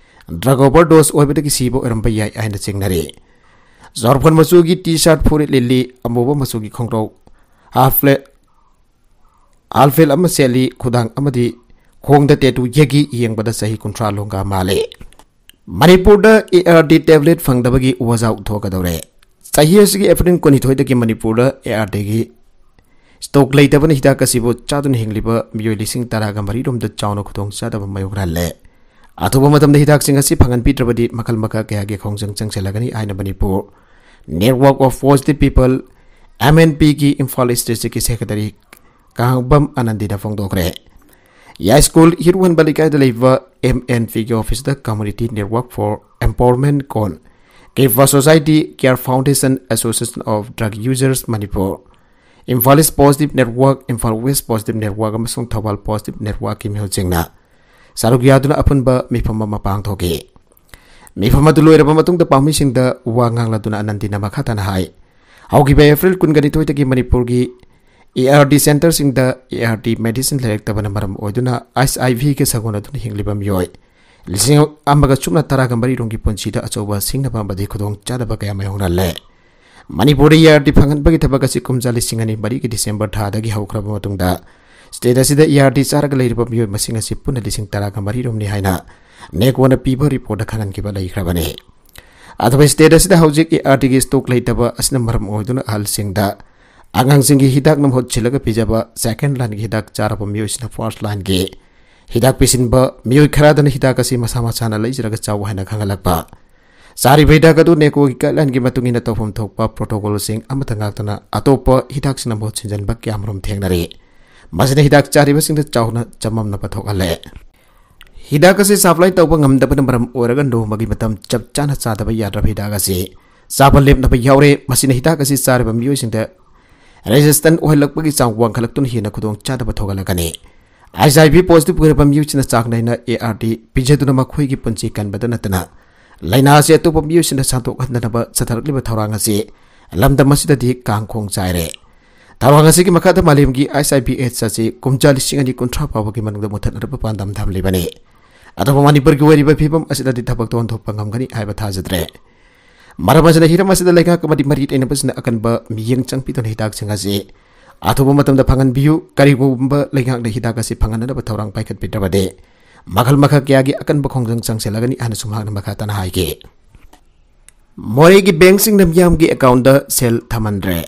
ꯗ꯭ꯔꯒ ꯑꯣꯚꯔꯗꯣꯁ ꯑꯣꯏꯕꯗꯒꯤ ꯁꯤꯕ ꯑꯣꯏꯔꯝꯕ ꯌꯥꯏ ꯍꯥꯏꯅ ꯆꯤꯡꯅꯔꯤ꯫ ꯆꯣꯔꯐꯣꯟ ꯃꯆꯨꯒꯤ ꯇꯤ ꯁꯥꯔꯠ, ꯐꯨꯔꯤꯠ ꯂꯤꯠꯂꯤ, ꯑꯃꯨꯕ ꯃꯆꯨꯒꯤ ꯈꯣꯡꯒ꯭ꯔꯥꯎ, ꯍꯥꯐ ꯂꯦ-, ꯍꯥꯐ ꯐꯦꯜ ꯑꯃ ꯁꯦꯠꯂꯤ, ꯈꯨꯗꯥꯡ ꯑꯃꯗꯤ ꯈꯣꯡꯗ ꯇꯦꯇꯨ ꯌꯦꯛꯏ꯫ ꯌꯦꯡꯕꯗ ꯆꯍꯤ ꯀꯨꯟꯊ꯭ꯔꯥ ꯂꯣꯡꯒ ꯃꯥꯜꯂꯤ꯫ ꯃꯅꯤꯄꯨꯔꯗ A R D ꯇꯦꯕ꯭ꯂꯦꯠ ꯐꯪꯗꯕꯒꯤ ꯋꯥꯖꯥꯎ ꯊꯣꯛꯀꯗꯧꯔꯦ꯫ ꯆꯍꯤ ꯑꯁꯤꯒꯤ ꯑꯦꯄ꯭ꯔꯤꯜ ꯀꯨꯟꯅꯤꯊꯣꯏꯗꯒꯤ ꯃꯅꯤꯄꯨꯔꯗ A R Dꯒꯤ ꯁ꯭ꯇꯣꯛ ꯂꯩꯇꯕꯅ ꯍꯤꯗꯥꯛ ꯑꯁꯤꯕꯨ ꯆꯥꯗꯨꯅ ꯍꯤꯡꯂꯤꯕ ꯃꯤꯑꯣꯏ ꯂꯤꯁꯤꯡ ꯇꯔꯥꯒ ꯃꯔꯤꯔꯣꯝꯗ ꯆꯥꯎꯅ ꯈꯨꯗꯣꯡꯆꯥꯗꯕ ꯃꯥꯌꯣꯛꯅꯍꯜꯂꯦ꯫ ꯑꯊꯨꯕ ꯃꯇꯝꯗ ꯍꯤꯗꯥꯛꯁꯤꯡ ꯑꯁꯤ ꯐꯪꯍꯟꯕꯤꯗ꯭ꯔꯕꯗꯤ ꯃꯈꯜ ꯃꯈꯥ ꯀꯌꯥꯒꯤ ꯈꯣꯡꯖꯪ ꯆꯪꯁꯤꯜꯂꯒꯅꯤ ꯍꯥꯏꯅ Manipur Network of Positive People, M N P ꯒꯤ ꯏꯝꯐꯥꯜ ꯏꯁ ꯗꯤꯁꯇ꯭ꯔꯤꯛꯀꯤ ꯁꯦꯀ꯭ꯔꯦꯇꯔꯤ ꯀꯥꯡꯕꯝ ꯑꯅꯟꯗꯤꯅ ꯐꯣꯡꯗꯣꯛꯈ꯭ꯔꯦ꯫ ꯌꯥꯏꯁ꯭ꯀꯨꯜ ꯍꯤꯔꯨꯍꯟꯕ ꯂꯩꯀꯥꯏꯗ ꯂꯩꯕ M N P ꯒꯤ ꯑꯣꯐꯤꯁꯇ Community Network for Empowerment ꯀꯣꯟ ꯀꯤꯐꯥ society, Care Foundation, Association of Drug Users Manipur, Imphal east positive network, Imphal west positive network ꯑꯃꯁꯨꯡ ꯊꯧꯕꯥꯜ ꯄꯣꯖꯤꯇꯤꯚ ꯅꯦꯠꯋꯥꯔꯛꯀꯤ ꯃꯤꯍꯨꯠꯁꯤꯡꯅ ꯁꯔꯨꯛ ꯌꯥꯗꯨꯅ ꯑꯄꯨꯟꯕ ꯃꯤꯐꯝ ꯑꯃ ꯄꯥꯡꯊꯣꯛꯈꯤ꯫ ꯃꯤꯐꯝ ꯑꯗꯨ ꯂꯣꯏꯔꯕ ꯃꯇꯨꯡꯗ ꯄꯥꯎꯃꯤꯁꯤꯡꯗ ꯋꯥ ꯉꯥꯡꯂꯗꯨꯅ ꯑꯅꯟꯗꯤꯅ ꯃꯈꯥ ꯇꯥꯅ ꯍꯥꯏ, ꯍꯧꯈꯤꯕ ꯑꯦꯄ꯭ꯔꯤꯜ ꯀꯨꯟꯒ ꯅꯤꯊꯣꯏꯗꯒꯤ ꯃꯅꯤꯄꯨꯔꯒꯤ ARD centreꯁꯤꯡꯗ ARD medicine ꯂꯩꯔꯛꯇꯕꯅ ꯃꯔꯝ ꯑꯣꯏꯗꯨꯅ HIV ꯒ ꯁꯥꯒꯣꯟꯅꯗꯨꯅ ꯍꯤꯡꯂꯤꯕ ꯃꯤꯑꯣꯏ ꯂꯤꯁꯤꯡ ꯑꯃꯒ ꯁꯨꯞꯅ ꯇꯔꯥꯒ ꯃꯔꯤ ꯔꯣꯝꯒꯤ ꯄꯨꯟꯁꯤꯗ ꯑꯆꯧꯕ ꯁꯤꯡꯅꯕ ꯑꯃꯗꯤ ꯈꯨꯗꯣꯡꯆꯥꯗꯕ ꯀꯌꯥ ꯃꯥꯌꯣꯛꯅꯍꯜꯂꯦ꯫ ꯃꯅꯤꯄꯨꯔꯗ ARD ꯐꯪꯍꯟꯕꯒꯤ ꯊꯕꯛ ꯑꯁꯤ ꯀꯨꯝꯖꯥ ꯂꯤꯁꯤꯡ ꯑꯅꯤ ꯃꯔꯤꯒꯤ ꯗꯤꯁꯦꯝꯕꯔ ꯊꯥꯗꯒꯤ ꯍꯧꯈ꯭ꯔꯕ ꯃꯇꯨꯡꯗ, state ꯑꯁꯤꯗ ARD ꯆꯥꯔꯒ ꯂꯩꯔꯤꯕ ꯃꯤꯑꯣꯏ ꯃꯁꯤꯡ ꯑꯁꯤ ꯄꯨꯟꯅ ꯂꯤꯁꯤꯡ ꯇꯔꯥꯒ ꯃꯔꯤ ꯔꯣꯝꯅꯤ ꯍꯥꯏꯅ NACOꯅ ꯄꯤꯕ reportꯇ ꯈꯪꯍꯟꯈꯤꯕ ꯂꯩꯈ꯭ꯔꯕꯅꯤ꯫ ꯑꯗꯨꯕꯨ state ꯑꯁꯤꯗ ꯍꯧꯖꯤꯛ ARDꯒꯤ stock ꯂꯩꯇꯕ ꯑꯁꯤꯅ ꯃꯔꯝ ꯑꯣꯏꯗꯨꯅ ꯑꯍꯜꯁꯤꯡꯗ ꯑꯉꯥꯡꯁꯤꯡꯒꯤ ꯍꯤꯗꯥꯛꯅ ꯃꯍꯨꯠ ꯁꯤꯜꯂꯒ ꯄꯤꯖꯕ second lineꯒꯤ ꯍꯤꯗꯥꯛ ꯆꯥꯔꯕ ꯃꯤꯑꯣꯏꯁꯤꯡꯅ first lineꯒꯤ ꯍꯤꯗꯥꯛ ꯄꯤꯁꯤꯟꯕ, ꯃꯤꯑꯣꯏ ꯈꯔꯗꯅ ꯍꯤꯗꯥꯛ ꯑꯁꯤ ꯃꯁꯥ ꯃꯁꯥꯅ ꯂꯩꯖꯔꯒ ꯆꯥꯎ ꯍꯥꯏꯅ ꯈꯪꯍꯜꯂꯛꯄ, ꯆꯥꯔꯤꯕ ꯍꯤꯗꯥꯛ ꯑꯗꯨ NACOꯒꯤ guidelineꯒꯤ ꯃꯇꯨꯡ ꯏꯟꯅ ꯇꯧꯐꯝ ꯊꯣꯛꯄ protocolꯁꯤꯡ ꯑꯃꯠꯇ ꯉꯥꯛꯇꯅ ꯑꯇꯣꯞꯄ ꯍꯤꯗꯥꯛꯁꯤꯡꯅ ꯃꯍꯨꯠ ꯁꯤꯟꯖꯤꯟꯕ ꯀꯌꯥꯃꯔꯨꯝ ꯊꯦꯡꯅꯔꯤ꯫ ꯃꯁꯤꯅ ꯍꯤꯗꯥꯛ ꯆꯥꯔꯤꯕꯁꯤꯡꯗ ꯆꯥꯎꯅ ꯆꯃꯝꯅꯕ ꯊꯣꯛꯍꯜꯂꯦ꯫ ꯍꯤꯗꯥꯛ ꯑꯁꯤ supply ꯇꯧꯕ ꯉꯝꯗꯕꯅ ꯃꯔꯝ ꯑꯣꯏꯔꯒ ꯅꯣꯡꯃꯒꯤ ꯃꯇꯝ ꯆꯞ ꯆꯥꯅ ꯆꯥꯗꯕ ꯌꯥꯗ꯭ꯔꯕ ꯍꯤꯗꯥꯛ ꯑꯁꯤ ꯆꯥꯕ ꯂꯦꯞꯅꯕ ꯌꯥꯎꯔꯦ꯫ ꯃꯁꯤꯅ ꯍꯤꯗꯥꯛ ꯑꯁꯤ ꯆꯥꯔꯤꯕ ꯃꯤꯑꯣꯏꯁꯤꯡꯗ resistant ꯑꯣꯏꯍꯜꯂꯛꯄꯒꯤ ꯆꯥꯡ ꯋꯥꯡꯈꯠꯂꯛꯇꯨꯅ ꯍꯦꯟꯅ ꯈꯨꯗꯣꯡ ꯆꯥꯗꯕ ꯊꯣꯛꯍꯜꯂꯛꯀꯅꯤ꯫ HIV positive ꯑꯣꯏꯔꯕ ꯃꯤꯑꯣꯏꯁꯤꯡꯅ ꯆꯥꯡ ꯅꯥꯏꯅ ARD ꯄꯤꯖꯗꯨꯅ ꯃꯈꯣꯏꯒꯤ ꯄꯨꯟꯁꯤ ꯀꯟꯕꯗ ꯅꯠꯇꯅ, ꯂꯥꯏꯅꯥ ꯑꯁꯤ ꯑꯇꯣꯞꯄ ꯃꯤꯑꯣꯏꯁꯤꯡꯗ ꯁꯟꯗꯣꯛꯍꯟꯗꯅꯕ ꯆꯠꯊꯔꯛꯂꯤꯕ ꯊꯧꯔꯥꯡ ꯑꯁꯤ ꯂꯝꯗꯝ ꯑꯁꯤꯗꯗꯤ ꯀꯥꯡꯈꯣꯡ ꯆꯥꯏꯔꯦ꯫ ꯊꯧꯔꯥꯡ ꯑꯁꯤꯒꯤ ꯃꯈꯥꯗ ꯃꯥꯂꯦꯝꯒꯤ HIV AIDS ꯑꯁꯤ ꯀꯨꯝꯖꯥ ꯂꯤꯁꯤꯡ ꯑꯅꯤ ꯀꯨꯟꯊ꯭ꯔꯥ ꯐꯥꯎꯕꯒꯤ ꯃꯅꯨꯡꯗ ꯃꯨꯊꯠꯅꯅꯕ ꯄꯥꯟꯗꯝ ꯊꯝꯂꯤꯕꯅꯤ꯫ ꯑꯗꯨꯕꯨ ꯃꯅꯤꯄꯨꯔꯒꯤ ꯑꯣꯏꯔꯤꯕ ꯐꯤꯕꯝ ꯑꯁꯤꯗꯗꯤ ꯊꯕꯛꯇꯣ ꯑꯣꯟꯊꯣꯛꯄ ꯉꯝꯒꯅꯤ ꯍꯥꯏꯕ ꯊꯥꯖꯗ꯭ꯔꯦ꯫ ꯃꯔꯝ ꯑꯁꯤꯅ ꯍꯤꯔꯝ ꯑꯁꯤꯗ ꯂꯩꯉꯥꯛ ꯑꯃꯗꯤ ꯃꯔꯤ ꯂꯩꯅꯕꯁꯤꯡꯅ ꯑꯀꯟꯕ ꯃꯤꯠꯌꯦꯡ ꯆꯪꯕꯤꯗꯨꯅ ꯍꯤꯗꯥꯛꯁꯤꯡ ꯑꯁꯤ ꯑꯊꯨꯕ ꯃꯇꯝꯗ ꯐꯪꯍꯟꯕꯤꯌꯨ꯫ ꯀꯔꯤꯒꯨꯝꯕ ꯂꯩꯉꯥꯛꯅ ꯍꯤꯗꯥꯛ ꯑꯁꯤ ꯐꯪꯍꯟꯅꯅꯕ ꯊꯧꯔꯥꯡ ꯄꯥꯏꯈꯠꯄꯤꯗ꯭ꯔꯕꯗꯤ ꯃꯈꯜ ꯃꯈꯜ ꯀꯌꯥꯒꯤ ꯑꯀꯟꯕ ꯈꯣꯡꯖꯪ ꯆꯪꯁꯤꯜꯂꯒꯅꯤ ꯍꯥꯏꯅꯁꯨ ꯃꯍꯥꯛꯅ ꯃꯈꯥ ꯇꯥꯅ ꯍꯥꯏꯈꯤ꯫ ꯃꯣꯔꯦꯒꯤ bankꯁꯤꯡꯅ ꯃꯤꯌꯥꯝꯒꯤ accountꯇ ꯁꯦꯜ ꯊꯝꯍꯟꯗ꯭ꯔꯦ꯫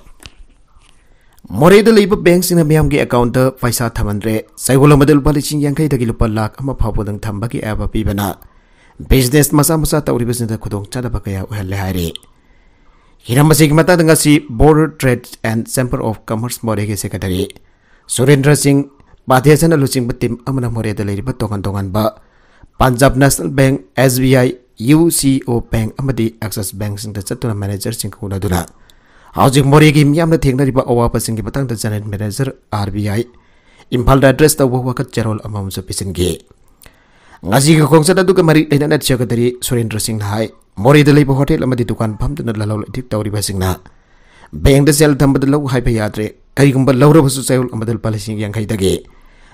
ꯃꯣꯔꯦꯗ ꯂꯩꯕ bankꯁꯤꯡꯅ ꯃꯤꯌꯥꯝꯒꯤ accountꯇ ꯄꯩꯁꯥ ꯊꯝꯍꯟꯗ꯭ꯔꯦ꯫ ꯆꯌꯣꯜ ꯑꯃꯗ ꯂꯨꯄꯥ ꯂꯤꯁꯤꯡ ꯌꯥꯡꯈꯩꯗꯒꯤ ꯂꯨꯄꯥ ꯂꯥꯈ ꯑꯃ ꯐꯥꯎꯕꯗꯪ ꯊꯝꯕꯒꯤ ꯑꯌꯥꯕ ꯄꯤꯕꯅ business ꯃꯆꯥ ꯃꯆꯥ ꯇꯧꯔꯤꯕꯁꯤꯡꯗ ꯈꯨꯗꯣꯡꯆꯥꯗꯕ ꯀꯌꯥ ꯑꯣꯏꯍꯜꯂꯦ ꯍꯥꯏꯔꯤ꯫ ꯍꯤꯔꯝ ꯑꯁꯤꯒꯤ ꯃꯇꯥꯡꯗ ꯉꯁꯤ Border Trade and Chamber of Commerce ꯃꯣꯔꯦꯒꯤ secretary ꯁꯨꯔꯦꯟꯗ꯭ꯔ ꯁꯤꯡ ꯄꯥꯊꯦꯁꯟꯅ ꯂꯨꯆꯤꯡꯕ team ꯑꯃꯅ ꯃꯣꯔꯦꯗ ꯂꯩꯔꯤꯕ ꯇꯣꯉꯥꯟ ꯇꯣꯉꯥꯟꯕ Punjab National Bank, SBI, UCO Bank ꯑꯃꯗꯤ Axis Bankꯁꯤꯡꯗ ꯆꯠꯇꯨꯅ managerꯁꯤꯡꯒ ꯎꯅꯗꯨꯅ ꯍꯧꯖꯤꯛ ꯃꯣꯔꯦꯒꯤ ꯃꯤꯌꯥꯝꯅ ꯊꯦꯡꯅꯔꯤꯕ ꯑꯋꯥꯕꯁꯤꯡꯒꯤ ꯃꯇꯥꯡꯗ general manager, RBI, ꯏꯝꯐꯥꯜꯗ address ꯇꯧꯕ ꯋꯥꯀꯠ ꯆꯦꯔꯣꯜ ꯑꯃꯃꯝꯁꯨ ꯄꯤꯁꯤꯟꯈꯤ꯫ ꯉꯁꯤꯒꯤ ꯈꯣꯡꯆꯠ ꯑꯗꯨꯒ ꯃꯔꯤ ꯂꯩꯅꯅ ꯁꯦꯀ꯭ꯔꯦꯇꯔꯤ ꯁꯨꯔꯦꯟꯗ꯭ꯔ ꯁꯤꯡꯅ ꯍꯥꯏ, ꯃꯣꯔꯦꯗ ꯂꯩꯕ ꯍꯣꯇꯦꯜ ꯑꯃꯗꯤ ꯗꯨꯀꯥꯟ ꯐꯝꯗꯨꯅ ꯂꯂꯣꯟ ꯏꯇꯤꯛ ꯇꯧꯔꯤꯕꯁꯤꯡꯅ ꯕꯦꯡꯗ ꯁꯦꯜ ꯊꯝꯕꯗ ꯂꯧ ꯍꯥꯏꯕ ꯌꯥꯗ꯭ꯔꯦ, ꯀꯔꯤꯒꯨꯝꯕ ꯂꯧꯔꯕꯁꯨ ꯆꯌꯣꯜ ꯑꯃꯗ ꯂꯨꯄꯥ ꯂꯤꯁꯤꯡ ꯌꯥꯡꯈꯩꯗꯒꯤ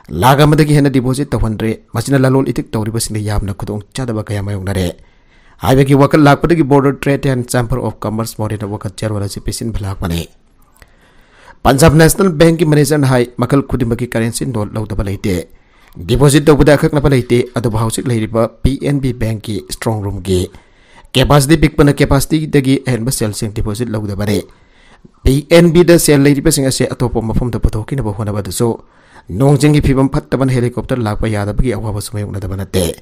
ꯂꯥꯈ ꯑꯃꯗꯒꯤ ꯍꯦꯟꯅ ꯗꯤꯄꯣꯖꯤꯠ ꯇꯧꯍꯟꯗ꯭ꯔꯦ꯫ ꯃꯁꯤꯅ ꯂꯂꯣꯟ ꯏꯇꯤꯛ ꯇꯧꯔꯤꯕꯁꯤꯡꯗ ꯌꯥꯝꯅ ꯈꯨꯗꯣꯡ ꯆꯥꯗꯕ ꯀꯌꯥ ꯃꯥꯌꯣꯛꯅꯔꯦ ꯍꯥꯏꯕꯒꯤ ꯋꯥꯀꯠ ꯂꯥꯛꯄꯗꯒꯤ Border Trade and Chamber of Commerce ꯃꯣꯔꯦꯅ ꯋꯥꯀꯠ ꯆꯦꯔꯣꯜ ꯑꯁꯤ ꯄꯤꯁꯤꯟꯕ ꯂꯥꯛꯄꯅꯤ꯫ ꯄꯟꯖꯥꯕ ꯅꯦꯁꯅꯦꯜ ꯕꯦꯡꯀꯤ ꯃꯦꯅꯦꯖꯔꯅ ꯍꯥꯏ, ꯃꯈꯜ ꯈꯨꯗꯤꯡꯃꯛꯀꯤ ꯀꯔꯦꯟꯁꯤ ꯅꯣꯠ ꯂꯧꯗꯕ ꯂꯩꯇꯦ, ꯗꯤꯄꯣꯖꯤꯠ ꯇꯧꯕꯗ ꯑꯀꯛꯅꯕ ꯂꯩꯇꯦ, ꯑꯗꯨꯕꯨ ꯍꯧꯖꯤꯛ ꯂꯩꯔꯤꯕ ꯄꯤ ꯑꯦꯟ ꯕꯤ ꯕꯦꯡꯀꯤ ꯁ꯭ꯇ꯭ꯔꯣꯡ ꯔꯨꯝꯒꯤ ꯀꯦꯄꯥꯁꯤꯇꯤ ꯄꯤꯛꯄꯅ ꯀꯦꯄꯥꯁꯤꯇꯤꯗꯒꯤ ꯑꯍꯦꯟꯕ ꯁꯦꯜꯁꯤꯡ ꯗꯤꯄꯣꯖꯤꯠ ꯂꯧꯗꯕꯅꯤ꯫ ꯄꯤ ꯑꯦꯟ ꯕꯤꯗ ꯁꯦꯜ ꯂꯩꯔꯤꯕꯁꯤꯡ ꯑꯁꯤ ꯑꯇꯣꯞꯄ ꯃꯐꯝꯗ ꯄꯨꯊꯣꯛꯈꯤꯅꯕ ꯍꯣꯠꯅꯕꯗꯁꯨ ꯅꯣꯡ ꯆꯤꯡꯒꯤ ꯐꯤꯕꯝ ꯐꯠꯇꯕꯅ ꯍꯦꯂꯤꯀꯣꯞꯇꯔ ꯂꯥꯛꯄ ꯌꯥꯗꯕꯒꯤ ꯑꯋꯥꯕꯁꯨ ꯃꯥꯌꯣꯛꯅꯗꯕ ꯅꯠꯇꯦ꯫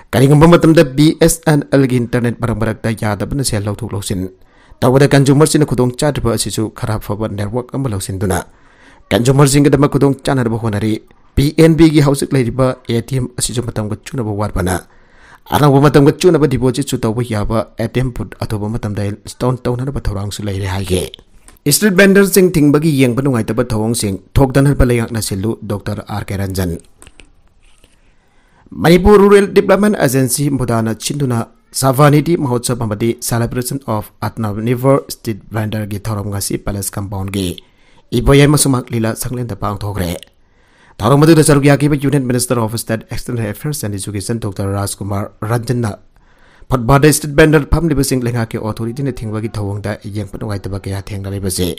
ꯀꯔꯤꯒꯨꯝꯕ ꯃꯇꯝꯗ ꯕꯤ ꯑꯦꯁ ꯑꯦꯟ ꯑꯦꯜꯒꯤ ꯏꯟꯇꯔꯅꯦꯠ ꯃꯔꯛ ꯃꯔꯛꯇ ꯌꯥꯗꯕꯅ ꯁꯦꯜ ꯂꯧꯊꯣꯛ ꯂꯧꯁꯤꯟ ꯇꯧꯕꯗ ꯀꯟꯖꯨꯃꯔꯁꯤꯡꯅ ꯈꯨꯗꯣꯡ ꯆꯥꯗ꯭ꯔꯤꯕ ꯑꯁꯤꯁꯨ ꯈꯔ ꯐꯕ ꯅꯦꯠꯋꯥꯔꯛ ꯑꯃ ꯂꯧꯁꯤꯟꯗꯨꯅ ꯀꯟꯖꯨꯃꯔꯁꯤꯡꯒꯤꯗꯃꯛ ꯈꯨꯗꯣꯡ ꯆꯥꯅꯅꯕ ꯍꯣꯠꯅꯔꯤ꯫ ꯄꯤ ꯑꯦꯟ ꯕꯤꯒꯤ ꯍꯧꯖꯤꯛ ꯂꯩꯔꯤꯕ ꯑꯦ ꯇꯤ ꯑꯦꯝ ꯑꯁꯤꯁꯨ ꯃꯇꯝꯒ ꯆꯨꯅꯕ ꯋꯥꯠꯄꯅ ꯑꯅꯧꯕ ꯃꯇꯝꯒ ꯆꯨꯅꯕ ꯗꯤꯄꯣꯖꯤꯠꯁꯨ ꯇꯧꯕ ꯌꯥꯕ ꯑꯦ ꯇꯤ ꯑꯦꯝ ꯕꯨꯠ ꯑꯊꯨꯕ ꯃꯇꯝꯗ ꯏꯟꯁꯇꯣꯜ ꯇꯧꯅꯅꯕ ꯊꯧꯔꯥꯡꯁꯨ ꯂꯩꯔꯦ ꯍꯥꯏꯈꯤ꯫ ꯁ꯭ꯇ꯭ꯔꯤꯠ ꯚꯦꯟꯗꯔꯁꯤꯡ ꯊꯤꯡꯕꯒꯤ ꯌꯦꯡꯕ ꯅꯨꯡꯉꯥꯏꯇꯕ ꯊꯧꯑꯣꯡꯁꯤꯡ ꯊꯣꯛꯇꯅꯕ ꯂꯩꯉꯥꯛꯅ ꯁꯤꯜꯂꯨ, doctor R K Ranjan. Manipur rural development agency, ꯃꯨꯗꯥꯅ ꯁꯤꯟꯗꯨꯅ ꯁꯥꯚꯥꯅꯤꯇꯤ ꯃꯍꯣꯠꯁꯕ ꯑꯃꯗꯤ Celebration of Atmanirbhar Street Vendorꯒꯤ ꯊꯧꯔꯝ ꯉꯁꯤ ꯄꯦꯂꯦꯁ ꯀꯝꯄꯥꯎꯟꯒꯤ ꯏꯕꯣꯌꯥꯏꯃ ꯁꯨꯃꯥꯡ ꯂꯤꯂꯥ ꯁꯪꯂꯦꯟꯗ ꯄꯥꯡꯊꯣꯛꯈ꯭ꯔꯦ꯫ ꯊꯧꯔꯝ ꯑꯗꯨꯗ ꯁꯔꯨꯛ ꯌꯥꯈꯤꯕ Union Minister of State External Affairs and Education doctor Rajkumar ꯔꯟꯖꯟꯅ ꯐꯨꯠꯄꯥꯊꯇ ꯁ꯭ꯇ꯭ꯔꯤꯠ ꯚꯦꯟꯗꯔ ꯐꯝꯂꯤꯕꯁꯤꯡ ꯂꯩꯉꯥꯛꯀꯤ ꯑꯣꯊꯣꯔꯤꯇꯤꯅ ꯊꯤꯡꯕꯒꯤ ꯊꯧꯑꯣꯡꯗ ꯌꯦꯡꯕ ꯅꯨꯡꯉꯥꯏꯇꯕ ꯀꯌꯥ ꯊꯦꯡꯅꯔꯤꯕꯁꯤ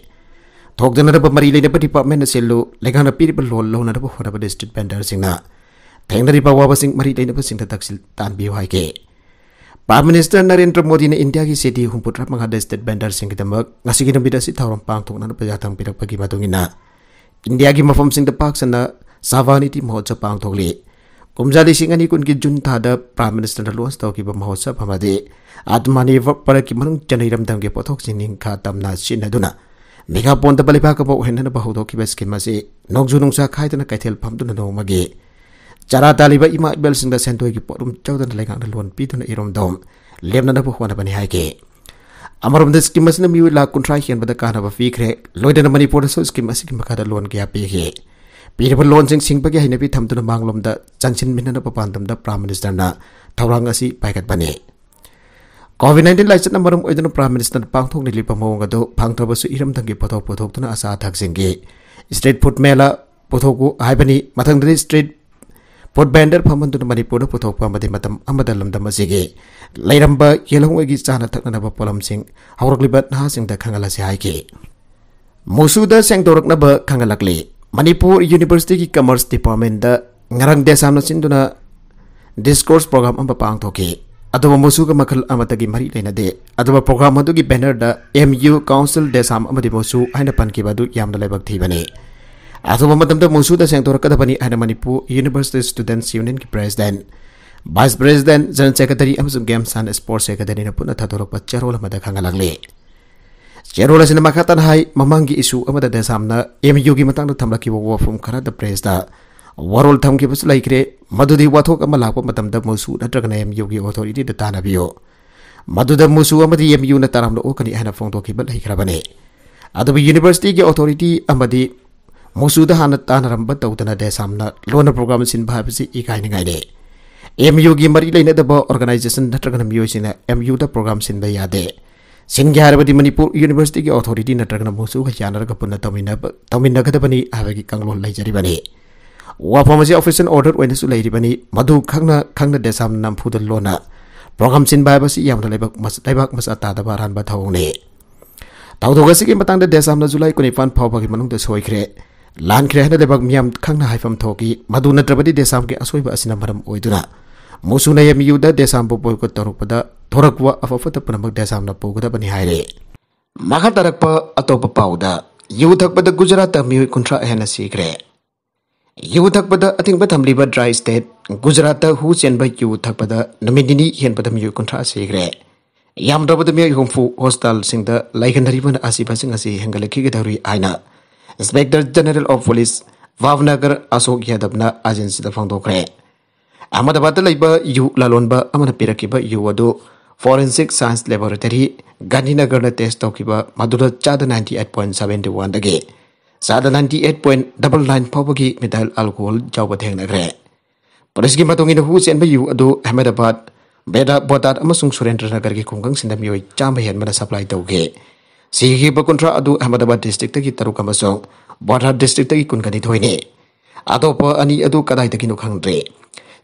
ꯊꯣꯛꯇꯅꯅꯕ ꯃꯔꯤ ꯂꯩꯅꯕ ꯗꯤꯄꯥꯔꯠꯃꯦꯟꯅ ꯁꯤꯜꯂꯨ, ꯂꯩꯉꯥꯛꯅ ꯄꯤꯔꯤꯕ ꯂꯣꯟ ꯂꯧꯅꯅꯕ ꯍꯣꯠꯅꯕꯗ ꯁ꯭ꯇ꯭ꯔꯤꯠ ꯚꯦꯟꯗꯔꯁꯤꯡꯅ ꯊꯦꯡꯅꯔꯤꯕ ꯑꯋꯥꯕꯁꯤꯡ ꯃꯔꯤ ꯂꯩꯅꯕꯁꯤꯡꯗ ꯇꯛꯁꯤꯜ ꯇꯥꯟꯕꯤꯌꯨ ꯍꯥꯏꯈꯤ꯫ Prime Minister ꯅꯔꯦꯟꯗ꯭ꯔ ꯃꯣꯗꯤꯅ ꯏꯟꯗꯤꯌꯥꯒꯤ ꯁꯤꯇꯤ ꯍꯨꯝꯐꯨꯇꯔꯥ ꯃꯉꯥꯗ ꯁ꯭ꯇ꯭ꯔꯤꯠ ꯚꯦꯟꯗꯔꯁꯤꯡꯒꯤꯗꯃꯛ ꯉꯁꯤꯒꯤ ꯅꯨꯃꯤꯠ ꯑꯁꯤ ꯊꯧꯔꯝ ꯄꯥꯡꯊꯣꯛꯅꯅꯕ ꯌꯥꯊꯪ ꯄꯤꯔꯛꯄꯒꯤ ꯃꯇꯨꯡ ꯏꯟꯅ ꯏꯟꯗꯤꯌꯥꯒꯤ ꯃꯐꯝꯁꯤꯡꯗ ꯄꯥꯛ ꯁꯟꯅ ꯁꯥꯚꯥꯅꯤꯇꯤ ꯃꯍꯣꯠꯁꯕ ꯄꯥꯡꯊꯣꯛꯂꯤ꯫ ꯀꯨꯝꯖꯥ ꯂꯤꯁꯤꯡ ꯑꯅꯤ ꯀꯨꯟꯒꯤ ꯖꯨꯟ ꯊꯥꯗ Prime Ministerꯅ ꯂꯣꯟꯆ ꯇꯧꯈꯤꯕ ꯃꯍꯣꯠꯁꯕ ꯑꯃꯗꯤ ꯑꯥꯇꯃꯅꯤꯔꯚꯔ ꯚꯥꯔꯠꯀꯤ ꯃꯅꯨꯡ ꯆꯟꯅ ꯏꯔꯝꯗꯝꯒꯤ ꯄꯣꯠꯊꯣꯛꯁꯤꯡ ꯅꯤꯡꯈꯥ ꯇꯝꯅ ꯁꯤꯖꯤꯟꯅꯗꯨꯅ ꯃꯤꯈꯥ ꯄꯣꯟꯗꯕ ꯂꯩꯕꯥꯛ ꯑꯃ ꯑꯣꯏꯍꯟꯅꯅꯕ ꯍꯧꯗꯣꯛꯈꯤꯕ ꯁ꯭ꯀꯤꯝ ꯑꯁꯤ ꯅꯣꯡꯖꯨ ꯅꯨꯡꯁꯥ ꯈꯥꯏꯗꯅ ꯀꯩꯊꯦꯜ ꯐꯝꯗꯨꯅ ꯅꯣꯡꯃꯒꯤ ꯆꯔꯥ ꯇꯥꯜꯂꯤꯕ ꯏꯃꯥ ꯏꯕꯦꯜꯁꯤꯡꯗ ꯁꯦꯟꯗꯣꯏꯒꯤ ꯄꯣꯠꯂꯨꯝ ꯆꯥꯎꯗꯅ ꯂꯩꯉꯥꯛꯅ ꯂꯣꯟ ꯄꯤꯗꯨꯅ ꯏꯔꯣꯝꯗꯣꯝ ꯂꯦꯞꯅꯅꯕ ꯍꯣꯠꯅꯕꯅꯤ ꯍꯥꯏꯈꯤ꯫ ꯑꯃꯔꯣꯝꯗ ꯁ꯭ꯀꯤꯝ ꯑꯁꯤꯅ ꯃꯤꯑꯣꯏ ꯂꯥꯈ ꯀꯨꯟꯊ꯭ꯔꯥ ꯍꯦꯟꯕꯗ ꯀꯥꯟꯅꯕ ꯄꯤꯈ꯭ꯔꯦ꯫ ꯂꯣꯏꯅꯅ ꯃꯅꯤꯄꯨꯔꯗꯁꯨ ꯁ꯭ꯀꯤꯝ ꯑꯁꯤꯒꯤ ꯃꯈꯥꯗ ꯂꯣꯟ ꯀꯌꯥ ꯄꯤꯈꯤ꯫ ꯄꯤꯔꯤꯕ ꯂꯣꯟꯁꯤꯡ ꯁꯤꯡꯕꯒꯤ ꯍꯩꯅꯕꯤ ꯊꯝꯗꯨꯅ ꯃꯥꯡꯂꯣꯝꯗ ꯆꯪꯁꯤꯟꯃꯤꯟꯅꯅꯕ ꯄꯥꯟꯗꯝꯗ Prime Ministerꯅ ꯊꯧꯔꯥꯡ ꯑꯁꯤ ꯄꯥꯏꯈꯠꯄꯅꯤ꯫ COVID nineteen ꯂꯥꯏꯆꯠꯅ ꯃꯔꯝ ꯑꯣꯏꯗꯨꯅ Prime Ministerꯅ ꯄꯥꯡꯊꯣꯛꯅꯤꯡꯂꯤꯕ ꯃꯑꯣꯡ ꯑꯗꯨ ꯐꯪꯗ꯭ꯔꯕꯁꯨ ꯏꯔꯝꯗꯝꯒꯤ ꯄꯣꯊꯣꯛ ꯄꯨꯊꯣꯛꯇꯨꯅ ꯑꯆꯥ ꯑꯊꯛꯁꯤꯡꯒꯤ street food ꯃꯦꯂꯥ ꯄꯨꯊꯣꯛꯎ ꯍꯥꯏꯕꯅꯤ꯫ ꯃꯊꯪꯗꯗꯤ street food vendor ꯐꯝꯍꯟꯗꯨꯅ ꯃꯅꯤꯄꯨꯔꯗ ꯄꯨꯊꯣꯛꯄ ꯑꯃꯗꯤ ꯃꯇꯝ ꯑꯃꯗ ꯂꯝꯗꯝ ꯑꯁꯤꯒꯤ ꯂꯩꯔꯝꯕ ꯌꯦꯜꯍꯧꯉꯩꯒꯤ ꯆꯥꯅ ꯊꯛꯅꯅꯕ ꯄꯣꯠꯂꯝꯁꯤꯡ ꯍꯧꯔꯛꯂꯤꯕ ꯅꯍꯥꯁꯤꯡꯗ ꯈꯪꯍꯜꯂꯁꯤ ꯍꯥꯏꯈꯤ꯫ ꯃꯨꯁꯨꯗ ꯁꯦꯡꯗꯣꯔꯛꯅꯕ ꯈꯪꯍꯜꯂꯛꯂꯤ꯫ ꯃꯅꯤꯄꯨꯔ Universityꯒꯤ Commerce Departmentꯇ ꯉꯔꯥꯡ ꯗꯦꯁꯥꯝꯅ ꯁꯤꯟꯗꯨꯅ discourse program ꯑꯃ ꯄꯥꯡꯊꯣꯛꯈꯤ꯫ ꯑꯗꯨꯕꯨ ꯃꯨꯁꯨꯒ ꯃꯈꯜ ꯑꯃꯠꯇꯒꯤ ꯃꯔꯤ ꯂꯩꯅꯗꯦ꯫ ꯑꯗꯨꯕꯨ program ꯑꯗꯨꯒꯤ bannerꯗ M U, Council, ꯗꯦꯁꯥꯝ ꯑꯃꯗꯤ ꯃꯨꯁꯨ ꯍꯥꯏꯅ ꯄꯟꯈꯤꯕ ꯑꯗꯨ ꯌꯥꯝꯅ ꯂꯥꯏꯕꯛ ꯊꯤꯕꯅꯤ꯫ ꯑꯊꯨꯕ ꯃꯇꯝꯗ ꯃꯨꯁꯨꯗ ꯁꯦꯡꯗꯣꯔꯛꯀꯗꯕꯅꯤ ꯍꯥꯏꯅ Manipur University Students Unionꯒꯤ President, Vice President, General Secretary ꯑꯃꯁꯨꯡ Games and Sports Secretaryꯅ ꯄꯨꯟꯅ ꯊꯥꯗꯣꯔꯛꯄ ꯆꯦꯔꯣꯜ ꯑꯃꯗ ꯈꯪꯍꯜꯂꯛꯂꯤ꯫ ꯆꯦꯔꯣꯜ ꯑꯁꯤꯅ ꯃꯈꯥ ꯇꯥꯅ ꯍꯥꯏ, ꯃꯃꯥꯡꯒꯤ issue ꯑꯃꯗ ꯗꯦꯁꯥꯝꯅ M Uꯒꯤ ꯃꯇꯥꯡꯗ ꯊꯝꯂꯛꯈꯤꯕ ꯋꯥꯐꯝ ꯈꯔꯗ pressꯇ ꯋꯥꯔꯣꯜ ꯊꯝꯈꯤꯕꯁꯨ ꯂꯩꯈ꯭ꯔꯦ, ꯃꯗꯨꯗꯤ ꯋꯥꯊꯣꯛ ꯑꯃ ꯂꯥꯛꯄ ꯃꯇꯝꯗ ꯃꯨꯁꯨ ꯅꯠꯇ꯭ꯔꯒꯅ M Uꯒꯤ authorityꯗ ꯇꯥꯟꯅꯕꯤꯌꯨ꯫ ꯃꯗꯨꯗ ꯃꯨꯁꯨ ꯑꯃꯗꯤ M Uꯅ ꯇꯔꯥꯝꯅ ꯑꯣꯛꯀꯅꯤ ꯍꯥꯏꯅ ꯐꯣꯡꯗꯣꯛꯈꯤꯕ ꯂꯩꯈ꯭ꯔꯕꯅꯤ꯫ ꯑꯗꯨꯕꯨ Universityꯒꯤ authority ꯑꯃꯗꯤ ꯃꯨꯁꯨꯗ ꯍꯥꯟꯅ ꯇꯥꯟꯅꯔꯝꯕ ꯇꯧꯗꯅ ꯗꯦꯁꯥꯝꯅ ꯂꯣꯟꯅ program ꯁꯤꯟꯕ ꯍꯥꯏꯕꯁꯤ ꯏꯀꯥꯏꯅꯤꯡꯉꯥꯏꯅꯤ꯫ M Uꯒꯤ ꯃꯔꯤ ꯂꯩꯅꯗꯕ organization ꯅꯠꯇ꯭ꯔꯒꯅ ꯃꯤꯑꯣꯏꯁꯤꯡꯅ M Uꯗ program ꯁꯤꯟꯕ ꯌꯥꯗꯦ꯫ ꯁꯤꯟꯒꯦ ꯍꯥꯏꯔꯕꯗꯤ ꯃꯅꯤꯄꯨꯔ Universityꯒꯤ authority ꯅꯠꯇ꯭ꯔꯒꯅ ꯃꯨꯁꯨꯒ ꯌꯥꯅꯔꯒ ꯄꯨꯟꯅ ꯇꯧꯃꯤꯟꯅꯕ-, ꯇꯧꯃꯤꯟꯅꯒꯗꯕꯅꯤ ꯍꯥꯏꯕꯒꯤ ꯀꯥꯡꯂꯣꯟ ꯂꯩꯖꯔꯤꯕꯅꯤ꯫ ꯋꯥꯐꯝ ꯑꯁꯤ official order ꯑꯣꯏꯅꯁꯨ ꯂꯩꯔꯤꯕꯅꯤ꯫ ꯃꯗꯨ ꯈꯪꯅ ꯈꯪꯅ ꯗꯦꯁꯥꯝ ꯅꯝꯐꯨꯗ ꯂꯣꯟꯅ program ꯁꯤꯟꯕ ꯍꯥꯏꯕꯁꯤ ꯌꯥꯝꯅ ꯂꯩꯕꯥꯛ ꯃꯆꯥ, ꯂꯩꯕꯥꯛ ꯃꯆꯥ ꯇꯥꯗꯕ ꯑꯔꯥꯟꯕ ꯊꯧꯑꯣꯡꯅꯤ꯫ ꯊꯧꯗꯣꯛ ꯑꯁꯤꯒꯤ ꯃꯇꯥꯡꯗ ꯗꯦꯁꯥꯝꯅ ꯖꯨꯂꯥꯏ ꯀꯨꯟꯅꯤꯄꯥꯟ ꯐꯥꯎꯕꯒꯤ ꯃꯅꯨꯡꯗ ꯁꯣꯏꯈ꯭ꯔꯦ, ꯂꯥꯟꯈ꯭ꯔꯦ ꯍꯥꯏꯅ ꯂꯩꯕꯥꯛ ꯃꯤꯌꯥꯝ ꯈꯪꯅ ꯍꯥꯏꯐꯝ ꯊꯣꯛꯏ꯫ ꯃꯗꯨ ꯅꯠꯇ꯭ꯔꯕꯗꯤ ꯗꯦꯁꯥꯝꯒꯤ ꯑꯁꯣꯏꯕ ꯑꯁꯤꯅ ꯃꯔꯝ ꯑꯣꯏꯗꯨꯅ ꯃꯨꯁꯨꯅ M Uꯗ ꯗꯦꯁꯥꯝꯕꯨ boycott ꯇꯧꯔꯛꯄꯗ ꯊꯣꯔꯛꯄ ꯑꯐ ꯐꯠꯇ ꯄꯨꯝꯅꯃꯛ ꯗꯦꯁꯥꯝꯅ ꯄꯨꯒꯗꯕꯅꯤ ꯍꯥꯏꯔꯦ꯫ ꯃꯈꯥ ꯇꯥꯔꯛꯄ ꯑꯇꯣꯞꯄ ꯄꯥꯎꯗ, ꯌꯨ ꯊꯛꯄꯗ ꯒꯨꯖꯔꯥꯠꯇ ꯃꯤꯑꯣꯏ ꯀꯨꯟꯊ꯭ꯔꯥ ꯍꯦꯟꯅ ꯁꯤꯈ꯭ꯔꯦ꯫ ꯌꯨ ꯊꯛꯄꯗ ꯑꯊꯤꯡꯕ ꯊꯝꯂꯤꯕ dry state ꯒꯨꯖꯔꯥꯠꯇ ꯍꯨ ꯆꯦꯟꯕ ꯌꯨ ꯊꯛꯄꯗ ꯅꯨꯃꯤꯠ ꯅꯤꯅꯤ ꯍꯦꯟꯕꯗ ꯃꯤꯑꯣꯏ ꯀꯨꯟꯊ꯭ꯔꯥ ꯁꯤꯈ꯭ꯔꯦ꯫ ꯌꯥꯝꯗ꯭ꯔꯕꯗ ꯃꯤꯑꯣꯏ ꯍꯨꯝꯐꯨ ꯍꯣꯁꯄꯤꯇꯥꯜꯁꯤꯡꯗ ꯂꯥꯏꯀꯠꯅꯔꯤꯕꯅ ꯑꯁꯤꯕꯁꯤꯡ ꯑꯁꯤ ꯍꯦꯟꯒꯠꯂꯛꯈꯤꯒꯗꯧꯔꯤ ꯍꯥꯏꯅ Inspector General of Police ꯚꯥꯕꯅꯒꯔ ꯑꯁꯣꯛ ꯌꯥꯗꯕꯅ ꯑꯦꯖꯦꯟꯁꯤꯗ ꯐꯣꯡꯗꯣꯛꯈ꯭ꯔꯦ꯫ ꯑꯍꯃꯗꯥꯕꯥꯗꯇ ꯂꯩꯕ ꯌꯨ ꯂꯂꯣꯟꯕ ꯑꯃꯅ ꯄꯤꯔꯛꯈꯤꯕ ꯌꯨ ꯑꯗꯨ Forensic Science Laboratory, ꯒꯥꯟꯙꯤꯅꯒꯔꯅ test ꯇꯧꯈꯤꯕ ꯃꯗꯨꯗ ꯆꯥꯗ ninety eight point seven one ꯗꯒꯤ ꯆꯥꯗ ninety eight point double nine ꯐꯥꯎꯕꯒꯤ methyl alcohol ꯌꯥꯎꯕ ꯊꯦꯡꯅꯈ꯭ꯔꯦ꯫ ꯄꯨꯂꯤꯁꯀꯤ ꯃꯇꯨꯡ ꯏꯟꯅ ꯍꯨ ꯆꯦꯟꯕ ꯌꯨ ꯑꯗꯨ ꯑꯍꯃꯦꯗꯥꯕꯥꯗ, ꯕꯦꯗꯥ ꯕꯣꯗꯥꯠ ꯑꯃꯁꯨꯡ ꯁꯨꯔꯦꯟꯗ꯭ꯔꯅꯒꯔꯒꯤ ꯈꯨꯡꯒꯪꯁꯤꯡꯗ ꯃꯤꯑꯣꯏ ꯆꯥꯝꯃ ꯍꯦꯟꯕꯅ supply ꯇꯧꯈꯤ꯫ ꯁꯤꯈꯤꯕ ꯀꯨꯟꯊ꯭ꯔꯥ ꯑꯗꯨ ꯑꯍꯃꯦꯗꯥꯕꯥꯗ districtꯇꯒꯤ ꯇꯔꯨꯛ ꯑꯃꯁꯨꯡ ꯕꯣꯗꯥꯠ districtꯇꯒꯤ ꯀꯨꯟꯒꯅꯤꯊꯣꯏꯅꯤ꯫ ꯑꯇꯣꯞꯄ ꯑꯅꯤ ꯑꯗꯨ ꯀꯗꯥꯏꯗꯒꯤꯅꯣ ꯈꯪꯗ꯭ꯔꯤ꯫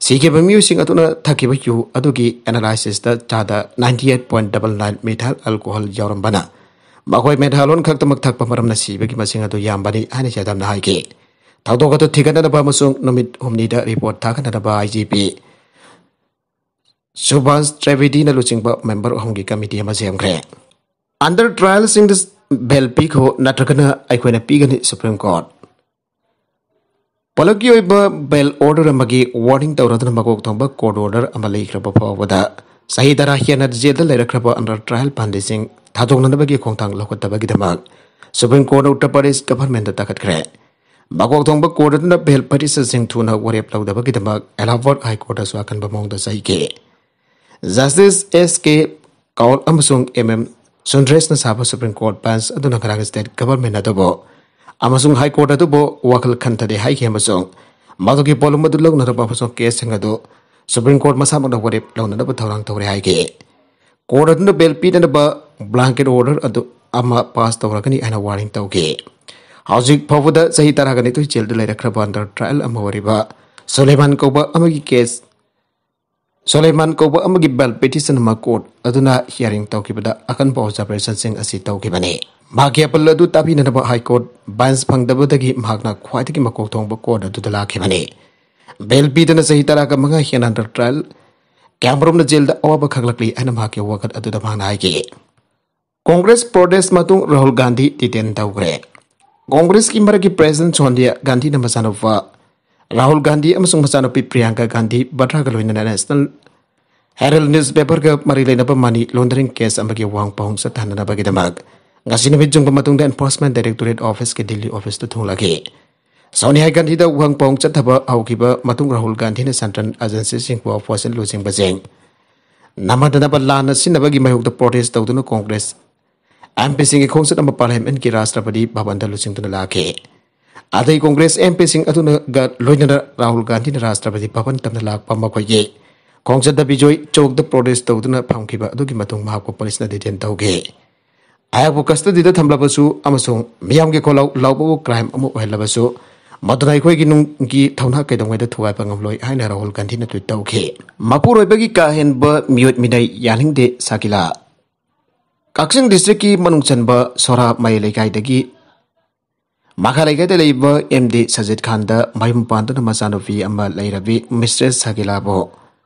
ꯁꯤꯈꯤꯕ ꯃꯤꯑꯣꯏꯁꯤꯡ ꯑꯗꯨꯅ ꯊꯛꯈꯤꯕ ꯌꯨ ꯑꯗꯨꯒꯤ analysisꯇ ꯆꯥꯗ ninety eight point double nine methyl alcohol ꯌꯥꯎꯔꯝꯕꯅ ꯃꯈꯣꯏ methadone ꯈꯛꯇꯃꯛ ꯊꯛꯄ ꯃꯔꯝꯅ ꯁꯤꯕꯒꯤ ꯃꯁꯤꯡ ꯑꯗꯨ ꯌꯥꯝꯕꯅꯤ ꯍꯥꯏꯅ ꯆꯦꯗꯝꯅ ꯍꯥꯏꯈꯤ꯫ ꯊꯧꯗꯣꯛ ꯑꯗꯨ ꯊꯤꯒꯠꯅꯅꯕ ꯑꯃꯁꯨꯡ ꯅꯨꯃꯤꯠ ꯍꯨꯝꯅꯤꯗ report ꯊꯥꯒꯠꯅꯅꯕ IGP ꯁꯨꯚꯥꯁ ꯇ꯭ꯔꯤꯕꯦꯗꯤꯅ ꯂꯨꯆꯤꯡꯕ member ꯑꯍꯨꯝꯒꯤ committee ꯑꯃ ꯁꯦꯝꯈ꯭ꯔꯦ꯫ Under trialꯁꯤꯡꯗ bail ꯄꯤꯈꯣ ꯅꯠꯇ꯭ꯔꯒꯅ ꯑꯩꯈꯣꯏꯅ ꯄꯤꯒꯅꯤ, Supreme Court꯫ ꯄꯨꯂꯞꯀꯤ ꯑꯣꯏꯕ bail order ꯑꯃꯒꯤ warning ꯇꯧꯔꯗꯨꯅ ꯃꯀꯣꯛ ꯊꯣꯡꯕ court order ꯑꯃ ꯂꯩꯈ꯭ꯔꯕ ꯐꯥꯎꯕꯗ ꯆꯍꯤ ꯇꯔꯥ ꯍꯦꯟꯅ jailꯗ ꯂꯩꯔꯛꯈ꯭ꯔꯕ under trial ꯕꯟꯗꯤꯁꯤꯡ ꯊꯥꯗꯣꯛꯅꯅꯕꯒꯤ ꯈꯣꯡꯊꯥꯡ ꯂꯧꯈꯠꯇꯕꯒꯤꯗꯃꯛ Supreme Courtꯅ ꯎꯠꯇꯔ ꯄ꯭ꯔꯗꯦꯁ governmentꯇ ꯇꯥꯈꯠꯈ꯭ꯔꯦ꯫ ꯃꯀꯣꯛ ꯊꯣꯡꯕ court ꯑꯗꯨꯅ bail petitionꯁꯤꯡ ꯊꯨꯅ ꯋꯥꯔꯦꯞ ꯂꯧꯗꯕꯒꯤꯗꯃꯛ ꯑꯦꯂꯥꯍꯥꯕꯥꯗ High Courtꯇꯁꯨ ꯑꯀꯟꯕ ꯃꯑꯣꯡꯗ ꯆꯩꯈꯤ꯫ Justice S K Kaul ꯑꯃꯁꯨꯡ M M Sundreshꯅ ꯁꯥꯕ Supreme Court bench ꯑꯗꯨꯅ ꯉꯔꯥꯡ state government ꯑꯗꯨꯕꯨ ꯑꯃꯁꯨꯡ High Court ꯑꯗꯨꯕꯨ ꯋꯥꯈꯜ ꯈꯟꯊꯗꯦ ꯍꯥꯏꯈꯤ ꯑꯃꯁꯨꯡ ꯃꯗꯨꯒꯤ ꯄꯣꯠꯂꯨꯝ ꯑꯗꯨ ꯂꯧꯅꯅꯕ ꯑꯃꯁꯨꯡ caseꯁꯤꯡ ꯑꯗꯨ Supreme Court ꯃꯁꯥꯃꯛꯅ ꯋꯥꯔꯦꯞ ꯂꯧꯅꯅꯕ ꯊꯧꯔꯥꯡ ꯇꯧꯔꯦ ꯍꯥꯏꯈꯤ꯫ Court ꯑꯗꯨꯅ bail ꯄꯤꯗꯅꯕ blanket order ꯑꯗꯨ ꯑꯃ pass ꯇꯧꯔꯒꯅꯤ ꯍꯥꯏꯅ warning ꯇꯧꯈꯤ꯫ ꯍꯧꯖꯤꯛ ꯐꯥꯎꯕꯗ ꯆꯍꯤ ꯇꯔꯥꯒ ꯅꯤꯊꯣꯏ jailꯗ ꯂꯩꯔꯛꯈ꯭ꯔꯕ under trial ꯑꯃ ꯑꯣꯏꯔꯤꯕ ꯁꯨꯂꯦꯃꯥꯟ ꯀꯧꯕ ꯑꯃꯒꯤ case, ꯁꯨꯂꯦꯃꯥꯟ ꯀꯧꯕ ꯑꯃꯒꯤ bail petition ꯑꯃ court ꯑꯗꯨꯅ hearing ꯇꯧꯈꯤꯕꯗ ꯑꯀꯟꯕ observationꯁꯤꯡ ꯑꯁꯤ ꯇꯧꯈꯤꯕꯅꯤ꯫ ꯃꯍꯥꯛꯀꯤ appeal ꯑꯗꯨ ꯇꯥꯕꯤꯅꯅꯕ High Court bench ꯐꯪꯗꯕꯗꯒꯤ ꯃꯍꯥꯛꯅ ꯈ꯭ꯋꯥꯏꯗꯒꯤ ꯃꯀꯣꯛ ꯊꯣꯡꯕ court ꯑꯗꯨꯗ ꯂꯥꯛꯈꯤꯕꯅꯤ꯫ Bail ꯄꯤꯗꯅ ꯆꯍꯤ ꯇꯔꯥꯒ ꯃꯉꯥ ꯍꯦꯟꯅ under trial ꯀꯌꯥꯃꯔꯨꯝꯅ jailꯗ ꯑꯋꯥꯕ ꯈꯪꯂꯛꯂꯤ ꯍꯥꯏꯅ ꯃꯍꯥꯛꯀꯤ ꯋꯥꯀꯠ ꯑꯗꯨꯗ ꯃꯍꯥꯛꯅ ꯍꯥꯏꯈꯤ꯫ Congress protest ꯃꯇꯨꯡ ꯔꯥꯍꯨꯜ ꯒꯥꯟꯙꯤ detain ꯇꯧꯈ꯭ꯔꯦ꯫ Congressꯀꯤ ꯃꯔꯛꯀꯤ president ꯁꯣꯅꯤꯌꯥ ꯒꯥꯟꯙꯤꯅ ꯃꯆꯥꯅꯨꯄꯥ ꯔꯥꯍꯨꯜ ꯒꯥꯟꯙꯤ ꯑꯃꯁꯨꯡ ꯃꯆꯥꯅꯨꯄꯤ ꯄ꯭ꯔꯤꯌꯥꯡꯀꯥ ꯒꯥꯟꯙꯤ ꯚꯗ꯭ꯔꯥꯒ ꯂꯣꯏꯅꯅ National Herald newspaperꯒ ꯃꯔꯤ ꯂꯩꯅꯕ money laundering case ꯑꯃꯒꯤ ꯋꯥꯍꯪ ꯄꯥꯎꯍꯪ ꯆꯠꯊꯅꯅꯕꯒꯤꯗꯃꯛ ꯉꯁꯤ ꯅꯨꯃꯤꯠ ꯆꯨꯡꯕ ꯃꯇꯨꯡꯗ Enforcement Directorate officeꯀꯤ ꯗꯤꯜꯂꯤ officeꯇ ꯊꯨꯡꯂꯈꯤ꯫ ꯁꯣꯅꯤꯌꯥ ꯒꯥꯟꯙꯤꯗ ꯋꯥꯍꯪ ꯄꯥꯎꯍꯪ ꯆꯠꯊꯕ ꯍꯧꯈꯤꯕ ꯃꯇꯨꯡ ꯔꯥꯍꯨꯜ ꯒꯥꯟꯙꯤꯅ central agencyꯁꯤꯡꯕꯨ opposition ꯂꯨꯆꯤꯡꯕꯁꯤꯡ ꯅꯝꯍꯟꯗꯅꯕ ꯂꯥꯟꯅ ꯁꯤꯟꯅꯕꯒꯤ ꯃꯥꯌꯣꯛꯇ protest ꯇꯧꯗꯨꯅ Congress ꯑꯦꯝ ꯄꯤꯁꯤꯡꯒꯤ ꯈꯣꯡꯆꯠ ꯑꯃ ꯄꯥꯔꯂꯤꯌꯥꯃꯦꯟꯠꯀꯤ ꯔꯥꯁꯇ꯭ꯔꯄꯇꯤ ꯚꯕꯟꯗ ꯂꯨꯆꯤꯡꯗꯨꯅ ꯂꯥꯛꯈꯤ꯫ ꯑꯇꯩ ꯀꯣꯡꯒ꯭ꯔꯦꯁ ꯑꯦꯝ ꯄꯤꯁꯤꯡ ꯑꯗꯨꯅꯒ ꯂꯣꯏꯅꯅ ꯔꯥꯍꯨꯜ ꯒꯥꯟꯙꯤꯅ ꯔꯥꯁꯇ꯭ꯔꯄꯇꯤ ꯚꯕꯟ ꯇꯝꯅ ꯂꯥꯛꯄ ꯃꯈꯣꯏꯒꯤ ꯈꯣꯡꯆꯠꯇ ꯕꯤꯖꯣꯏ ꯆꯧꯛꯇ ꯄ꯭ꯔꯣꯇꯦꯁ ꯇꯧꯗꯨꯅ ꯐꯝꯈꯤꯕ ꯑꯗꯨꯒꯤ ꯃꯇꯨꯡ ꯃꯍꯥꯛꯄꯨ ꯄꯨꯂꯤꯁꯅ ꯗꯤꯇꯦꯟ ꯇꯧꯈꯤ꯫ ꯑꯩꯍꯥꯛꯄꯨ ꯀꯁꯇꯗꯤꯗ ꯊꯝꯂꯕꯁꯨ ꯑꯃꯁꯨꯡ ꯃꯤꯌꯥꯝꯒꯤ ꯈꯣꯜꯂꯥꯎ ꯂꯥꯎꯕꯕꯨ ꯀ꯭ꯔꯥꯏꯝ ꯑꯃ ꯑꯣꯏꯍꯜꯂꯕꯁꯨ, ꯃꯗꯨꯅ ꯑꯩꯈꯣꯏꯒꯤ ꯅꯨꯡꯒꯤ ꯊꯧꯅꯥ ꯀꯩꯗꯧꯉꯩꯗ ꯊꯨꯒꯥꯏꯕ ꯉꯝꯂꯣꯏ ꯍꯥꯏꯅ ꯔꯥꯍꯨꯜ ꯒꯥꯟꯙꯤꯅ ꯇ꯭ꯋꯤꯠ ꯇꯧꯈꯤ꯫ ꯃꯄꯨꯔꯣꯏꯕꯒꯤ ꯀꯥ ꯍꯦꯟꯕ ꯃꯤꯑꯣꯠ ꯃꯤꯅꯩ ꯌꯥꯅꯤꯡꯗꯦ ꯁꯥꯀꯤꯂꯥ꯫ ꯀꯛꯆꯤꯡ ꯗꯤꯁꯇ꯭ꯔꯤꯛꯀꯤ ꯃꯅꯨꯡ ꯆꯟꯕ ꯁꯣꯔꯥ ꯃꯌꯥꯏ ꯂꯩꯀꯥꯏꯗꯒꯤ ꯃꯈꯥ ꯂꯩꯀꯥꯏꯗ ꯂꯩꯕ ꯑꯦꯝ ꯗꯤ ꯁꯖꯤꯠ ꯈꯥꯟꯗ ꯃꯌꯨꯝ ꯄꯥꯟꯗꯨꯅ ꯃꯆꯥꯅꯨꯄꯤ ꯑꯃ ꯂꯩꯔꯕꯤ ꯃꯤꯁꯇ꯭ꯔꯦꯁ ꯁꯥꯀꯤꯂꯥꯕꯨ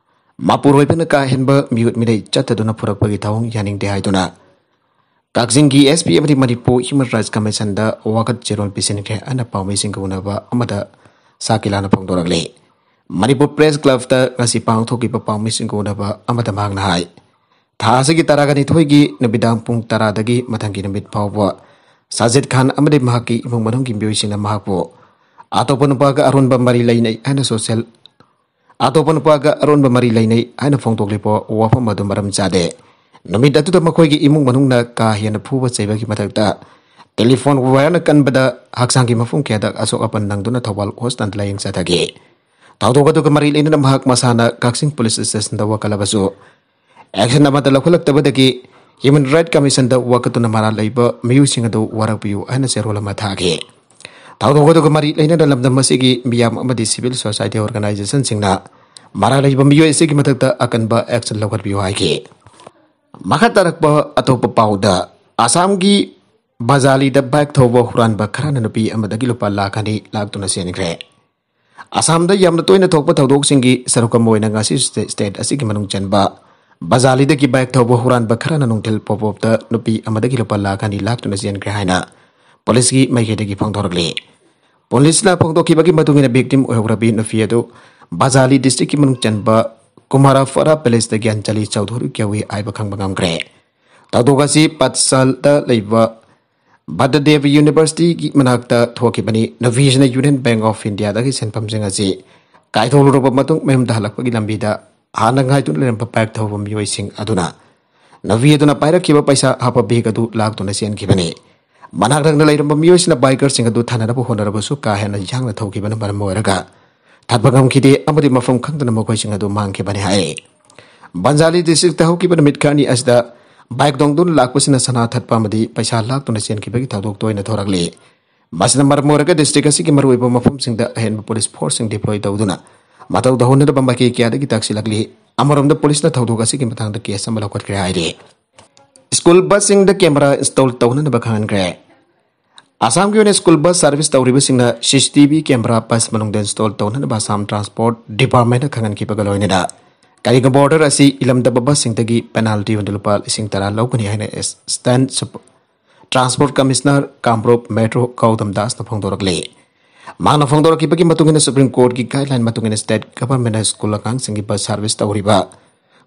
ꯃꯄꯨꯔꯣꯏꯕꯅ ꯀꯥ ꯍꯦꯟꯕ ꯃꯤꯑꯣꯠ ꯃꯤꯅꯩ ꯆꯠꯊꯗꯨꯅ ꯐꯨꯔꯛꯄꯒꯤ ꯊꯧꯑꯣꯡ ꯌꯥꯅꯤꯡꯗꯦ ꯍꯥꯏꯗꯨꯅ ꯀꯛꯆꯤꯡꯒꯤ ꯑꯦꯁ ꯄꯤ ꯑꯃꯗꯤ ꯃꯅꯤꯄꯨꯔ ꯍ꯭ꯌꯨꯃꯦꯟ ꯔꯥꯏꯠꯁ ꯀꯃꯤꯁꯟꯗ ꯋꯥꯀꯠ ꯆꯦꯔꯣꯜ ꯄꯤꯁꯤꯟꯈ꯭ꯔꯦ ꯍꯥꯏꯅ ꯄꯥꯎꯃꯤꯁꯤꯡꯒ ꯎꯅꯕ ꯑꯃꯗ ꯁꯥꯀꯤꯂꯥꯅ ꯐꯣꯡꯗꯣꯔꯛꯂꯤ꯫ ꯃꯅꯤꯄꯨꯔ ꯄ꯭ꯔꯦꯁ ꯀ꯭ꯂꯕꯇ ꯉꯁꯤ ꯄꯥꯡꯊꯣꯛꯈꯤꯕ ꯄꯥꯎꯃꯤꯁꯤꯡꯒ ꯎꯅꯕ ꯑꯃꯗ ꯃꯍꯥꯛꯅ ꯍꯥꯏ, ꯊꯥ ꯑꯁꯤꯒꯤ ꯇꯔꯥꯒ ꯅꯤꯊꯣꯏꯒꯤ ꯅꯨꯃꯤꯗꯥꯡ ꯄꯨꯡ ꯇꯔꯥꯗꯒꯤ ꯃꯊꯪꯒꯤ ꯅꯨꯃꯤꯠ ꯐꯥꯎꯕ ꯁꯥꯖꯤꯗ ꯈꯥꯟ ꯑꯃꯗꯤ ꯃꯍꯥꯛꯀꯤ ꯏꯃꯨꯡ ꯃꯅꯨꯡꯒꯤ ꯃꯤꯑꯣꯏꯁꯤꯡꯅ ꯃꯍꯥꯛꯄꯨ ꯑꯇꯣꯞꯄ ꯅꯨꯄꯥꯒ ꯑꯔꯣꯟꯕ ꯃꯔꯤ ꯂꯩꯅꯩ ꯍꯥꯏꯅ ꯁꯣꯁꯦꯜ ꯑꯇꯣꯞꯄ ꯅꯨꯄꯥꯒ ꯑꯔꯣꯟꯕ ꯃꯔꯤ ꯂꯩꯅꯩ ꯍꯥꯏꯅ ꯐꯣꯡꯗꯣꯛꯂꯤꯕ ꯋꯥꯐꯝ ꯑꯗꯨ ꯃꯔꯝ ꯆꯥꯗꯦ꯫ ꯅꯨꯃꯤꯠ ꯑꯗꯨꯗ ꯃꯈꯣꯏꯒꯤ ꯏꯃꯨꯡ ꯃꯅꯨꯡꯅ ꯀꯥ ꯍꯦꯟꯅ ꯐꯨꯕ ꯆꯩꯕꯒꯤ ꯃꯊꯛꯇ ꯇꯦꯂꯤꯐꯣꯟ ꯋꯥꯌꯔꯅ ꯀꯟꯕꯗ ꯍꯛꯆꯥꯡꯒꯤ ꯃꯐꯝ ꯀꯌꯥꯗ ꯑꯁꯣꯛ ꯑꯄꯟ ꯅꯪꯗꯨꯅ ꯊꯧꯕꯥꯜ ꯍꯣꯁꯄꯤꯇꯥꯜꯗ ꯂꯥꯌꯦꯡ ꯆꯠꯊꯈꯤ꯫ ꯊꯧꯗꯣꯛ ꯑꯗꯨꯒ ꯃꯔꯤ ꯂꯩꯅꯅ ꯃꯍꯥꯛ ꯃꯁꯥꯅ ꯀꯛꯆꯤꯡ ꯄꯨꯂꯤꯁ ꯁ꯭ꯇꯦꯁꯟꯗ ꯋꯥꯀꯠꯂꯕꯁꯨ, ꯑꯦꯛꯁꯟ ꯑꯃꯠꯇ ꯂꯧꯈꯠꯂꯛꯇꯕꯗꯒꯤ ꯍ꯭ꯌꯨꯃꯦꯟ ꯔꯥꯏꯠ ꯀꯃꯤꯁꯟꯗ ꯋꯥꯀꯠꯇꯨꯅ ꯃꯔꯥꯜ ꯂꯩꯕ ꯃꯤꯑꯣꯏꯁꯤꯡ ꯑꯗꯨ ꯋꯥꯔꯛꯄꯤꯌꯨ ꯍꯥꯏꯅ ꯆꯦꯔꯣꯜ ꯑꯃ ꯊꯥꯈꯤ꯫ ꯊꯧꯗꯣꯛ ꯑꯗꯨꯒ ꯃꯔꯤ ꯂꯩꯅꯅ ꯂꯝꯗꯝ ꯑꯁꯤꯒꯤ ꯃꯤꯌꯥꯝ ꯑꯃꯗꯤ ꯁꯤꯚꯤꯜ ꯁꯣꯁꯥꯏꯇꯤ ꯑꯣꯔꯒꯅꯥꯏꯖꯦꯁꯟꯁꯤꯡꯅ ꯃꯔꯥꯜ ꯂꯩꯕ ꯃꯤꯑꯣꯏ ꯑꯁꯤꯒꯤ ꯃꯊꯛꯇ ꯑꯀꯟꯕ ꯑꯦꯛꯁꯟ ꯂꯧꯈꯠꯄꯤꯌꯨ ꯍꯥꯏꯈꯤ꯫ ꯃꯈꯥ ꯇꯥꯔꯛꯄ ꯑꯇꯣꯞꯄ ꯄꯥꯎꯗ, ꯑꯁꯥꯝꯒꯤ ꯕꯖꯥꯂꯤꯗ ꯕꯥꯏꯛ ꯊꯧꯕ ꯍꯨꯔꯥꯟꯕ ꯈꯔꯅ ꯅꯨꯄꯤ ꯑꯃꯗꯒꯤ ꯂꯨꯄꯥ ꯂꯥꯈ ꯑꯅꯤ ꯂꯥꯛꯇꯨꯅ ꯆꯦꯟꯈ꯭ꯔꯦ꯫ ꯑꯁꯥꯝꯗ ꯌꯥꯝꯅ ꯇꯣꯏꯅ ꯊꯣꯛꯄ ꯊꯧꯗꯣꯛꯁꯤꯡꯒꯤ ꯁꯔꯨꯛ ꯑꯃ ꯑꯣꯏꯅ ꯉꯁꯤ ꯁ꯭ꯇꯦ-, ꯁ꯭ꯇꯦꯠ ꯑꯁꯤꯒꯤ ꯃꯅꯨꯡ ꯆꯟꯕ ꯕꯖꯥꯂꯤꯗꯒꯤ ꯕꯥꯏꯛ ꯊꯧꯕ ꯍꯨꯔꯥꯟꯕ ꯈꯔꯅ ꯅꯨꯡꯊꯤꯜ ꯄꯣꯞ ꯄꯣꯞꯇ ꯅꯨꯄꯤ ꯑꯃꯗꯒꯤ ꯂꯨꯄꯥ ꯂꯥꯈ ꯑꯅꯤ ꯂꯥꯛꯇꯨꯅ ꯆꯦꯟꯈ꯭ꯔꯦ ꯍꯥꯏꯅ ꯄꯨꯂꯤꯁꯀꯤ ꯃꯥꯏꯀꯩꯗꯒꯤ ꯐꯣꯡꯗꯣꯔꯛꯂꯤ꯫ ꯄꯨꯂꯤꯁꯅ ꯐꯣꯡꯗꯣꯛꯈꯤꯕꯒꯤ ꯃꯇꯨꯡ ꯏꯟꯅ, ꯚꯤꯛꯇꯤꯝ ꯑꯣꯏꯍꯧꯔꯕꯤ ꯅꯨꯄꯤ ꯑꯗꯨ ꯕꯖꯥꯂꯤ ꯗꯤꯁꯇ꯭ꯔꯤꯛꯀꯤ ꯃꯅꯨꯡ ꯆꯟꯕ ꯀꯨꯃꯥꯔꯥꯐꯔꯥ ꯚꯤꯂꯦꯖꯇꯒꯤ ꯑꯟꯖꯂꯤ ꯆꯧꯙꯨꯔꯤ ꯀꯧꯏ ꯍꯥꯏꯕ ꯈꯪꯕ ꯉꯝꯈ꯭ꯔꯦ꯫ ꯊꯧꯗꯣꯛ ꯑꯁꯤ ꯄꯠꯁꯥꯜꯗ ꯂꯩꯕ ꯕꯗꯗꯦꯕ ꯌꯨꯅꯤꯚꯔꯁꯤꯇꯤꯒꯤ ꯃꯅꯥꯛꯇ ꯊꯣꯛꯈꯤꯕꯅꯤ꯫ ꯅꯨꯄꯤꯁꯤꯅ ꯌꯨꯅꯤꯌꯟ ꯕꯦꯡꯛ ꯑꯣꯐ ꯏꯟꯗꯤꯌꯥꯗꯒꯤ ꯁꯦꯟꯐꯝꯁꯤꯡ ꯑꯁꯤ ꯀꯥꯏꯊꯣꯛꯂꯨꯔꯕ ꯃꯇꯨꯡ ꯃꯌꯨꯝꯗ ꯍꯜꯂꯛꯄꯒꯤ ꯂꯝꯕꯤꯗ ꯍꯥꯟꯅ ꯉꯥꯏꯗꯨꯅ ꯂꯩꯔꯝꯕ ꯕꯥꯏꯛ ꯊꯧꯕ ꯃꯤꯑꯣꯏꯁꯤꯡ ꯑꯗꯨꯅ ꯅꯨꯄꯤ ꯑꯗꯨꯅ ꯄꯥꯏꯔꯛꯈꯤꯕ ꯄꯩꯁꯥ ꯍꯥꯞꯄ ꯕꯦꯒ ꯑꯗꯨ ꯂꯥꯛꯇꯨꯅ ꯆꯦꯟꯈꯤꯕꯅꯤ꯫ ꯃꯅꯥꯛ ꯅꯛꯅ ꯂꯩꯔꯝꯕ ꯃꯤꯑꯣꯏꯁꯤꯡꯅ ꯕꯥꯏꯀꯔꯁꯤꯡ ꯑꯗꯨ ꯊꯥꯅꯅꯕ ꯍꯣꯠꯅꯔꯕꯁꯨ ꯀꯥ ꯍꯦꯟꯅ ꯌꯥꯡꯅ ꯊꯧꯈꯤꯕꯅ ꯃꯔꯝ ꯑꯣꯏꯔꯒ ꯊꯠꯄ ꯉꯝꯈꯤꯗꯦ ꯑꯃꯗꯤ ꯃꯐꯝ ꯈꯪꯗꯅ ꯃꯈꯣꯏꯁꯤꯡ ꯑꯗꯨ ꯃꯥꯡꯈꯤꯕꯅꯤ ꯍꯥꯏ꯫ ꯕꯟꯖꯥꯂꯤ ꯗꯤꯁꯇ꯭ꯔꯤꯛꯇ ꯍꯧꯈꯤꯕ ꯅꯨꯃꯤꯠ ꯈꯔꯅꯤ ꯑꯁꯤꯗ ꯕꯥꯏꯛ ꯇꯣꯡꯗꯨꯅ ꯂꯥꯛꯄꯁꯤꯅ ꯁꯅꯥ ꯊꯠꯄ ꯑꯃꯗꯤ ꯄꯩꯁꯥ ꯂꯥꯛꯇꯨꯅ ꯆꯦꯟꯈꯤꯕꯒꯤ ꯊꯧꯗꯣꯛ ꯇꯣꯏꯅ ꯊꯣꯔꯛꯂꯤ꯫ ꯃꯁꯤꯅ ꯃꯔꯝ ꯑꯣꯏꯔꯒ ꯗꯤꯁꯇ꯭ꯔꯤꯛ ꯑꯁꯤꯒꯤ ꯃꯔꯨꯑꯣꯏꯕ ꯃꯐꯝꯁꯤꯡꯗ ꯑꯍꯦꯟꯕ ꯄꯨꯂꯤꯁ ꯐꯣꯔꯁꯁꯤꯡ ꯗꯤꯄ꯭ꯂꯣꯏ ꯇꯧꯗꯨꯅ ꯃꯇꯧ ꯇꯧꯍꯟꯅꯅꯕ ꯃꯥꯏꯀꯩ ꯀꯌꯥꯗꯒꯤ ꯇꯥꯛꯁꯤꯜꯂꯛꯂꯤ꯫ ꯑꯃꯔꯣꯝꯗ ꯄꯨꯂꯤꯁꯅ ꯊꯧꯗꯣꯛ ꯑꯁꯤꯒꯤ ꯃꯇꯥꯡꯗ ꯀꯦꯁ ꯑꯃ ꯂꯧꯈꯠꯈ꯭ꯔꯦ ꯍꯥꯏꯔꯤ꯫ ꯁ꯭ꯀꯨꯜ ꯕꯁꯁꯤꯡꯗ ꯀꯦꯃꯦꯔꯥ ꯏꯟꯁꯇꯣꯜ ꯇꯧꯅꯅꯕ ꯈꯪꯍꯟꯈ꯭ꯔꯦ꯫ ꯑꯁꯥꯝꯒꯤ ꯑꯣꯏꯅ ꯁ꯭ꯀꯨꯜ ꯕꯁ ꯁꯥꯔꯚꯤꯁ ꯇꯧꯔꯤꯕꯁꯤꯡꯅ ꯁꯤ C T V camera bus ꯃꯅꯨꯡꯗ ꯏꯟꯁꯇꯣꯜ ꯇꯧꯅꯅꯕ ꯑꯁꯥꯝ ꯇ꯭ꯔꯥꯟꯁꯄꯣꯔꯠ ꯗꯤꯄꯥꯔꯠꯃꯦꯟꯅ ꯈꯪꯍꯟꯈꯤꯕꯒ ꯂꯣꯏꯅꯅ ꯀꯔꯤꯒꯨꯝꯕ ꯑꯣꯔꯗꯔ ꯑꯁꯤ ꯏꯜꯂꯝꯗꯕ ꯕꯁꯁꯤꯡꯗꯒꯤ ꯄꯦꯅꯥꯜꯇꯤ ꯑꯣꯏꯅ ꯂꯨꯄꯥ ꯂꯤꯁꯤꯡ ꯇꯔꯥ ꯂꯧꯒꯅꯤ ꯍꯥꯏꯅ ꯑꯦꯁꯤꯁꯇꯦꯟꯠ ꯁꯨꯄ-, transport commissioner Kamrup metro Gautam ꯗꯥꯁꯅ ꯐꯣꯡꯗꯣꯔꯛꯂꯤ꯫ ꯃꯍꯥꯛꯅ ꯐꯣꯡꯗꯣꯔꯛꯈꯤꯕꯒꯤ ꯃꯇꯨꯡ ꯏꯟꯅ ꯁꯨꯄ꯭ꯔꯤꯝ ꯀꯣꯔꯠꯀꯤ ꯒꯥꯏꯗꯂꯥꯏꯟ ꯃꯇꯨꯡ ꯏꯟꯅ ꯁ꯭ꯇꯦꯠ ꯒꯚꯔꯟꯃꯦꯟꯠꯅ ꯁ꯭ꯀꯨꯜ ꯑꯉꯥꯡꯁꯤꯡꯒꯤ ꯕꯁ ꯁꯥꯔꯚꯤꯁ ꯇꯧꯔꯤꯕ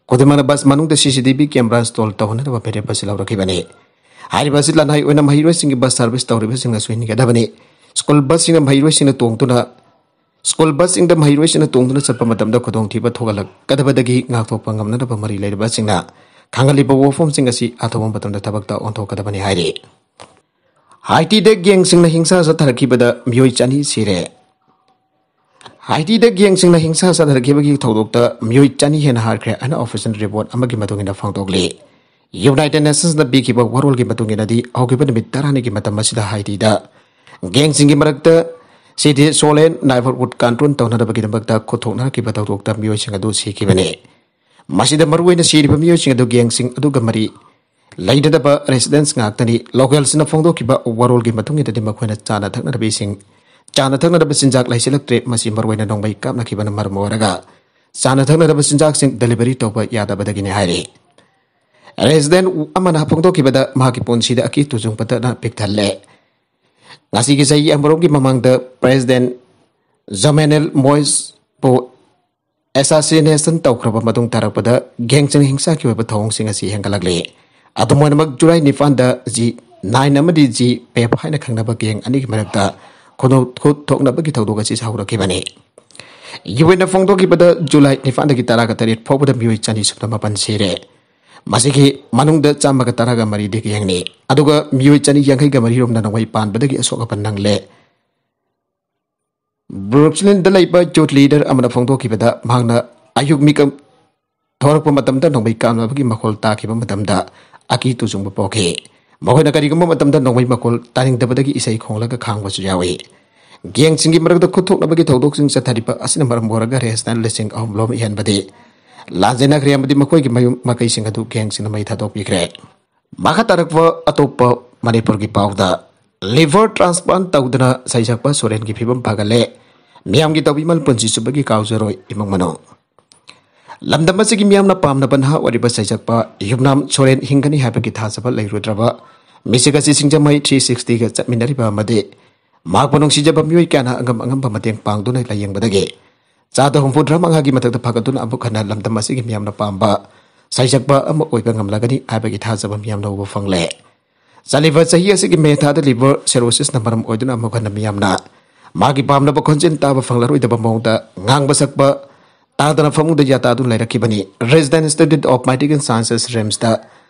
ꯈꯨꯗꯤꯡꯃꯛꯅ ꯕꯁ ꯃꯅꯨꯡꯗ C C T V camera install ꯇꯧꯍꯟꯅꯅꯕ ꯐꯤꯔꯦꯞ ꯑꯁꯤ ꯂꯧꯔꯛꯈꯤꯕꯅꯤ꯫ ꯍꯥꯏꯔꯤꯕ ꯑꯁꯤ ꯂꯅꯥꯏ ꯑꯣꯏꯅ ꯃꯍꯩꯔꯣꯏꯁꯤꯡꯒꯤ ꯕꯁ ꯁꯥꯔꯚꯤꯁ ꯇꯧꯔꯤꯕꯁꯤꯡꯅꯁꯨ ꯏꯟꯒꯗꯕꯅꯤ꯫ ꯁ꯭ꯀꯨꯜ ꯕꯁꯁꯤꯡꯅ ꯃꯍꯩꯔꯣꯏꯁꯤꯡꯅ ꯇꯣꯡꯗꯨꯅ, ꯁ꯭ꯀꯨꯜ ꯕꯁꯁꯤꯡꯗ ꯃꯍꯩꯔꯣꯏꯁꯤꯡꯅ ꯇꯣꯡꯗꯨꯅ ꯆꯠꯄ ꯃꯇꯝꯗ ꯈꯨꯗꯣꯡꯊꯤꯕ ꯊꯣꯛꯍꯜꯂꯛꯀꯗꯕꯗꯒꯤ ꯉꯥꯛꯊꯣꯛꯄ ꯉꯝꯅꯅꯕ ꯃꯔꯤ ꯂꯩꯅꯕꯁꯤꯡꯅ ꯈꯪꯍꯜꯂꯤꯕ ꯋꯥꯐꯝꯁꯤꯡ ꯑꯁꯤ ꯑꯊꯨꯕ ꯃꯇꯝꯗ ꯊꯕꯛꯇ ꯑꯣꯟꯊꯣꯛꯀꯗꯕꯅꯤ ꯍꯥꯏꯔꯤ꯫ ꯍꯥꯏꯇꯤꯗ ꯒꯦꯡꯁꯤꯡꯅ ꯍꯤꯡꯁꯥ ꯆꯠꯊꯔꯛꯈꯤꯕꯗ ꯃꯤꯑꯣꯏ ꯆꯅꯤ ꯁꯤꯔꯦ꯫ ꯍꯥꯏꯇꯤꯗ ꯒꯦꯡꯁꯤꯡꯅ ꯍꯤꯡꯁꯥ ꯆꯠꯊꯔꯛꯈꯤꯕꯒꯤ ꯊꯧꯗꯣꯛꯇ ꯃꯤꯑꯣꯏ ꯆꯅꯤ ꯍꯦꯟꯅ ꯍꯥꯠꯈ꯭ꯔꯦ ꯍꯥꯏꯅ ꯑꯣꯐꯤꯁꯤꯌꯦꯜ ꯔꯤꯄꯣꯔꯠ ꯑꯃꯒꯤ ꯃꯇꯨꯡ ꯏꯟꯅ ꯐꯣꯡꯗꯣꯛꯂꯤ꯫ ꯌꯨꯅꯥꯏꯇꯦꯗ ꯅꯦꯁꯟꯁꯅ ꯄꯤꯈꯤꯕ ꯋꯥꯔꯣꯜꯒꯤ ꯃꯇꯨꯡ ꯏꯟꯅꯗꯤ ꯍꯧꯈꯤꯕ ꯅꯨꯃꯤꯠ ꯇꯔꯥꯅꯤꯒꯤ ꯃꯇꯝ ꯑꯁꯤꯗ ꯍꯥꯏꯇꯤꯗ ꯒꯦꯡꯁꯤꯡꯒꯤ ꯃꯔꯛꯇ ꯁꯤꯗꯤ ꯁꯣꯂꯦꯟ ꯅꯥꯏꯕꯔꯍꯨꯗ ꯀꯟꯇ꯭ꯔꯣꯜ ꯇꯧꯅꯅꯕꯒꯤꯗꯃꯛꯇ ꯈꯨꯠꯊꯣꯛꯅꯔꯛꯈꯤꯕ ꯊꯧꯗꯣꯛꯇ ꯃꯤꯑꯣꯏꯁꯤꯡ ꯑꯗꯨ ꯁꯤꯈꯤꯕꯅꯤ꯫ ꯃꯁꯤꯗ ꯃꯔꯨꯑꯣꯏꯅ ꯁꯤꯔꯤꯕ ꯃꯤꯑꯣꯏꯁꯤꯡ ꯑꯗꯨ ꯒꯦꯡꯁꯤꯡ ꯑꯗꯨꯒ ꯃꯔꯤ ꯂꯩꯅꯗꯕ ꯔꯦꯁꯤꯗꯦꯟꯠꯁ ꯉꯥꯛꯇꯅꯤ꯫ ꯂꯣꯀꯦꯜꯁꯤꯡꯅ ꯐꯣꯡꯗꯣꯛꯈꯤꯕ ꯋꯥꯔꯣꯜꯒꯤ ꯃꯇꯨꯡ ꯏꯟꯅꯗꯤ ꯃꯈꯣꯏꯅ ꯆꯥꯅ ꯊꯛꯅꯅꯕ ꯏꯁꯤꯡ, ꯆꯥꯅ ꯊꯛꯅꯅꯕ ꯆꯤꯟꯖꯥꯛ ꯂꯩꯁꯤꯜꯂꯛꯇ꯭ꯔꯦ꯫ ꯃꯁꯤ ꯃꯔꯨꯑꯣꯏꯅ ꯅꯣꯡꯃꯩ ꯀꯥꯞꯅꯈꯤꯕꯅ ꯃꯔꯝ ꯑꯣꯏꯔꯒ ꯆꯥꯅ ꯊꯛꯅꯅꯕ ꯆꯤꯟꯖꯥꯛꯁꯤꯡ ꯗꯦꯂꯤꯚꯔꯤ ꯇꯧꯕ ꯌꯥꯗꯕꯗꯒꯤꯅꯤ ꯍꯥꯏꯔꯤ꯫ ꯔꯦꯁꯤꯗꯦꯟꯠ ꯑꯃꯅ ꯐꯣꯡꯗꯣꯛꯈꯤꯕꯗ ꯃꯍꯥꯛꯀꯤ ꯄꯨꯟꯁꯤꯗ ꯑꯀꯤ ꯇꯨꯖꯨꯡ ꯄꯠꯇꯅ ꯄꯤꯛ ꯊꯜꯂꯦ꯫ ꯉꯁꯤꯒꯤ ꯆꯍꯤ ꯑꯃꯔꯣꯝꯒꯤ ꯃꯃꯥꯡꯗ ꯄ꯭ꯔꯦꯁꯤꯗꯦꯟꯠ ꯖꯣꯃꯦꯅꯦꯜ ꯃꯣꯏꯁꯄꯨ ꯑꯦꯁꯥꯁꯤꯅꯦꯁꯟ ꯇꯧꯈ꯭ꯔꯕ ꯃꯇꯨꯡ ꯇꯥꯔꯛꯄꯗ ꯒꯦꯡꯁꯤꯡꯅ ꯍꯤꯡꯁꯥꯒꯤ ꯑꯣꯏꯕ ꯊꯧꯑꯣꯡꯁꯤꯡ ꯑꯁꯤ ꯍꯦꯟꯒꯠꯂꯛꯂꯤ꯫ ꯑꯗꯨꯝ ꯑꯣꯏꯅꯃꯛ, ꯖꯨꯂꯥꯏ ꯅꯤꯄꯥꯟꯗ ꯖꯤ ꯅꯥꯏꯟ ꯑꯃꯗꯤ ꯖꯤ ꯄꯦꯞ ꯍꯥꯏꯅ ꯈꯪꯅꯕ ꯒꯦꯡ ꯑꯅꯤꯒꯤ ꯃꯔꯛꯇ ꯈꯨꯗꯣ-, ꯈꯨꯠ ꯊꯣꯛꯅꯕꯒꯤ ꯊꯧꯗꯣꯛ ꯑꯁꯤ ꯍꯧꯔꯛꯈꯤꯕꯅꯤ꯫ ꯌꯨ ꯑꯦꯟꯅ ꯐꯣꯡꯗꯣꯛꯈꯤꯕꯗ ꯖꯨꯂꯥꯏ ꯅꯤꯄꯥꯟꯗꯒꯤ ꯇꯔꯥꯒ ꯇꯔꯦꯠ ꯐꯥꯎꯕꯗ ꯃꯤꯑꯣꯏ ꯆꯅꯤ ꯁꯨꯞꯅ ꯃꯥꯄꯟ ꯁꯤꯔꯦ꯫ ꯃꯁꯤꯒꯤ ꯃꯅꯨꯡꯗ ꯆꯥꯝꯃꯒ ꯇꯔꯥꯒ ꯃꯔꯤꯗꯤ ꯒꯦꯡꯅꯤ꯫ ꯑꯗꯨꯒ ꯃꯤꯑꯣꯏ ꯆꯅꯤ ꯌꯥꯡꯈꯩꯒ ꯃꯔꯤ ꯔꯣꯝꯅ ꯅꯣꯡꯃꯩ ꯄꯥꯟꯕꯗꯒꯤ ꯑꯁꯣꯛ ꯑꯄꯟ ꯅꯪꯂꯦ꯫ ꯕ꯭ꯔꯨꯛꯁꯂꯤꯟꯗ ꯂꯩꯕ ꯌꯨꯠ ꯂꯤꯗꯔ ꯑꯃꯅ ꯐꯣꯡꯗꯣꯛꯈꯤꯕꯗ, ꯃꯍꯥꯛꯅ ꯑꯌꯨꯛ ꯃꯤꯀꯞ ꯊꯣꯔꯛꯄ ꯃꯇꯝꯗ ꯅꯣꯡꯃꯩ ꯀꯥꯞꯅꯕꯒꯤ ꯃꯈꯣꯜ ꯇꯥꯈꯤꯕ ꯃꯇꯝꯗ ꯑꯀꯤ ꯇꯨꯖꯨꯡꯕ ꯄꯣꯛꯈꯤ꯫ ꯃꯈꯣꯏꯅ ꯀꯔꯤꯒꯨꯝꯕ ꯃꯇꯝꯗ ꯅꯣꯡꯃꯩ ꯃꯈꯣꯜ ꯇꯥꯅꯤꯡꯗꯕꯗꯒꯤ ꯏꯁꯩ ꯈꯣꯡꯂꯒ ꯈꯥꯡꯕꯁꯨ ꯌꯥꯎꯏ꯫ ꯒꯦꯡꯁꯤꯡꯒꯤ ꯃꯔꯛꯇ ꯈꯨꯠ ꯊꯣꯛꯅꯕꯒꯤ ꯊꯧꯗꯣꯛꯁꯤꯡ ꯆꯠꯊꯔꯤꯕ ꯑꯁꯤꯅ ꯃꯔꯝ ꯑꯣꯏꯔꯒ ꯔꯦꯁꯅꯦꯜ ꯂꯤꯁꯤꯡ ꯑꯍꯨꯝ ꯂꯣꯝ ꯏꯍꯟꯕꯗꯤ ꯂꯥꯟꯖꯦꯟꯅꯈ꯭ꯔꯦ ꯑꯃꯗꯤ ꯃꯈꯣꯏꯒꯤ ꯃꯌꯨꯝ ꯃꯀꯩꯁꯤꯡ ꯑꯗꯨ ꯒꯦꯡꯁꯤꯡꯅ ꯃꯩ ꯊꯥꯗꯣꯛꯄꯤꯈ꯭ꯔꯦ꯫ ꯃꯈꯥ ꯇꯥꯔꯛꯄ ꯑꯇꯣꯞꯄ ꯃꯅꯤꯄꯨꯔꯒꯤ ꯄꯥꯎꯗ, ꯂꯤꯚꯔ ꯇ꯭ꯔꯥꯟꯁꯄ꯭ꯂꯥꯟ ꯇꯧꯗꯨꯅ ꯁꯩꯁꯛꯄ ꯁꯣꯔꯦꯟꯒꯤ ꯐꯤꯕꯝ ꯐꯒꯠꯂꯦ꯫ ꯃꯤꯌꯥꯝꯒꯤ ꯇꯧꯕꯤꯃꯜ ꯄꯨꯟꯁꯤ ꯆꯨꯞꯄꯒꯤ ꯀꯥꯎꯖꯔꯣꯏ ꯏꯃꯨꯡ ꯃꯅꯨꯡ꯫ ꯂꯝꯗꯝ ꯑꯁꯤꯒꯤ ꯃꯤꯌꯥꯝꯅ ꯄꯥꯝꯅꯕ ꯅꯍꯥ ꯑꯣꯏꯔꯤꯕ ꯁꯩꯁꯛꯄ ꯌꯨꯝꯅꯥꯝ ꯁꯣꯔꯦꯟ ꯍꯤꯡꯒꯅꯤ ꯍꯥꯏꯕꯒꯤ ꯊꯥꯖꯕ ꯂꯩꯔꯨꯗ꯭ꯔꯕ ꯃꯤꯁꯛ ꯑꯁꯤ ꯁꯤꯡꯖꯃꯩ ꯊ꯭ꯔꯤ ꯁꯤꯛꯁꯇꯤꯒ ꯆꯠꯃꯤꯟꯅꯔꯤꯕ ꯑꯃꯗꯤ ꯃꯍꯥꯛꯄꯨ ꯅꯨꯡꯁꯤꯖꯕ ꯃꯤꯑꯣꯏ ꯀꯌꯥꯅ ꯑꯉꯝ ꯑꯉꯝꯕ ꯃꯇꯦꯡ ꯄꯥꯡꯗꯨꯅ ꯂꯥꯌꯦꯡꯕꯗꯒꯤ ꯆꯥꯗ ꯍꯨꯝꯐꯨꯇꯔꯥ ꯃꯉꯥꯒꯤ ꯃꯊꯛꯇ ꯐꯒꯠꯇꯨꯅ ꯑꯃꯨꯛ ꯍꯟꯅ ꯂꯝꯗꯝ ꯑꯁꯤꯒꯤ ꯃꯤꯌꯥꯝꯅ ꯄꯥꯝꯕ ꯁꯩꯁꯛꯄ ꯑꯃ ꯑꯣꯏꯕ ꯉꯝꯂꯒꯅꯤ ꯍꯥꯏꯕꯒꯤ ꯊꯥꯖꯕ ꯃꯤꯌꯥꯝꯅ ꯎꯕ ꯐꯪꯂꯦ꯫ ꯆꯠꯂꯤꯕ ꯆꯍꯤ ꯑꯁꯤꯒꯤ ꯃꯦ ꯊꯥꯗ ꯂꯤꯚꯔ ꯁꯦꯔꯣꯁꯤꯁꯅ ꯃꯔꯝ ꯑꯣꯏꯗꯨꯅ ꯑꯃꯨꯛ ꯍꯟꯅ ꯃꯤꯌꯥꯝꯅ ꯃꯥꯒꯤ ꯄꯥꯝꯅꯕ ꯈꯣꯟꯖꯦꯜ ꯇꯥꯕ ꯐꯪꯂꯔꯣꯏꯗꯕ ꯃꯑꯣꯡꯗ ꯉꯥꯡꯕ ꯁꯛꯄ ꯇꯥꯗꯅ ꯐꯃꯨꯡꯗ ꯌꯥꯇꯥꯗꯨꯅ ꯂꯩꯔꯛꯈꯤꯕꯅꯤ꯫ Resident Institute of Medical Sciences, ꯔꯤꯝꯁꯇ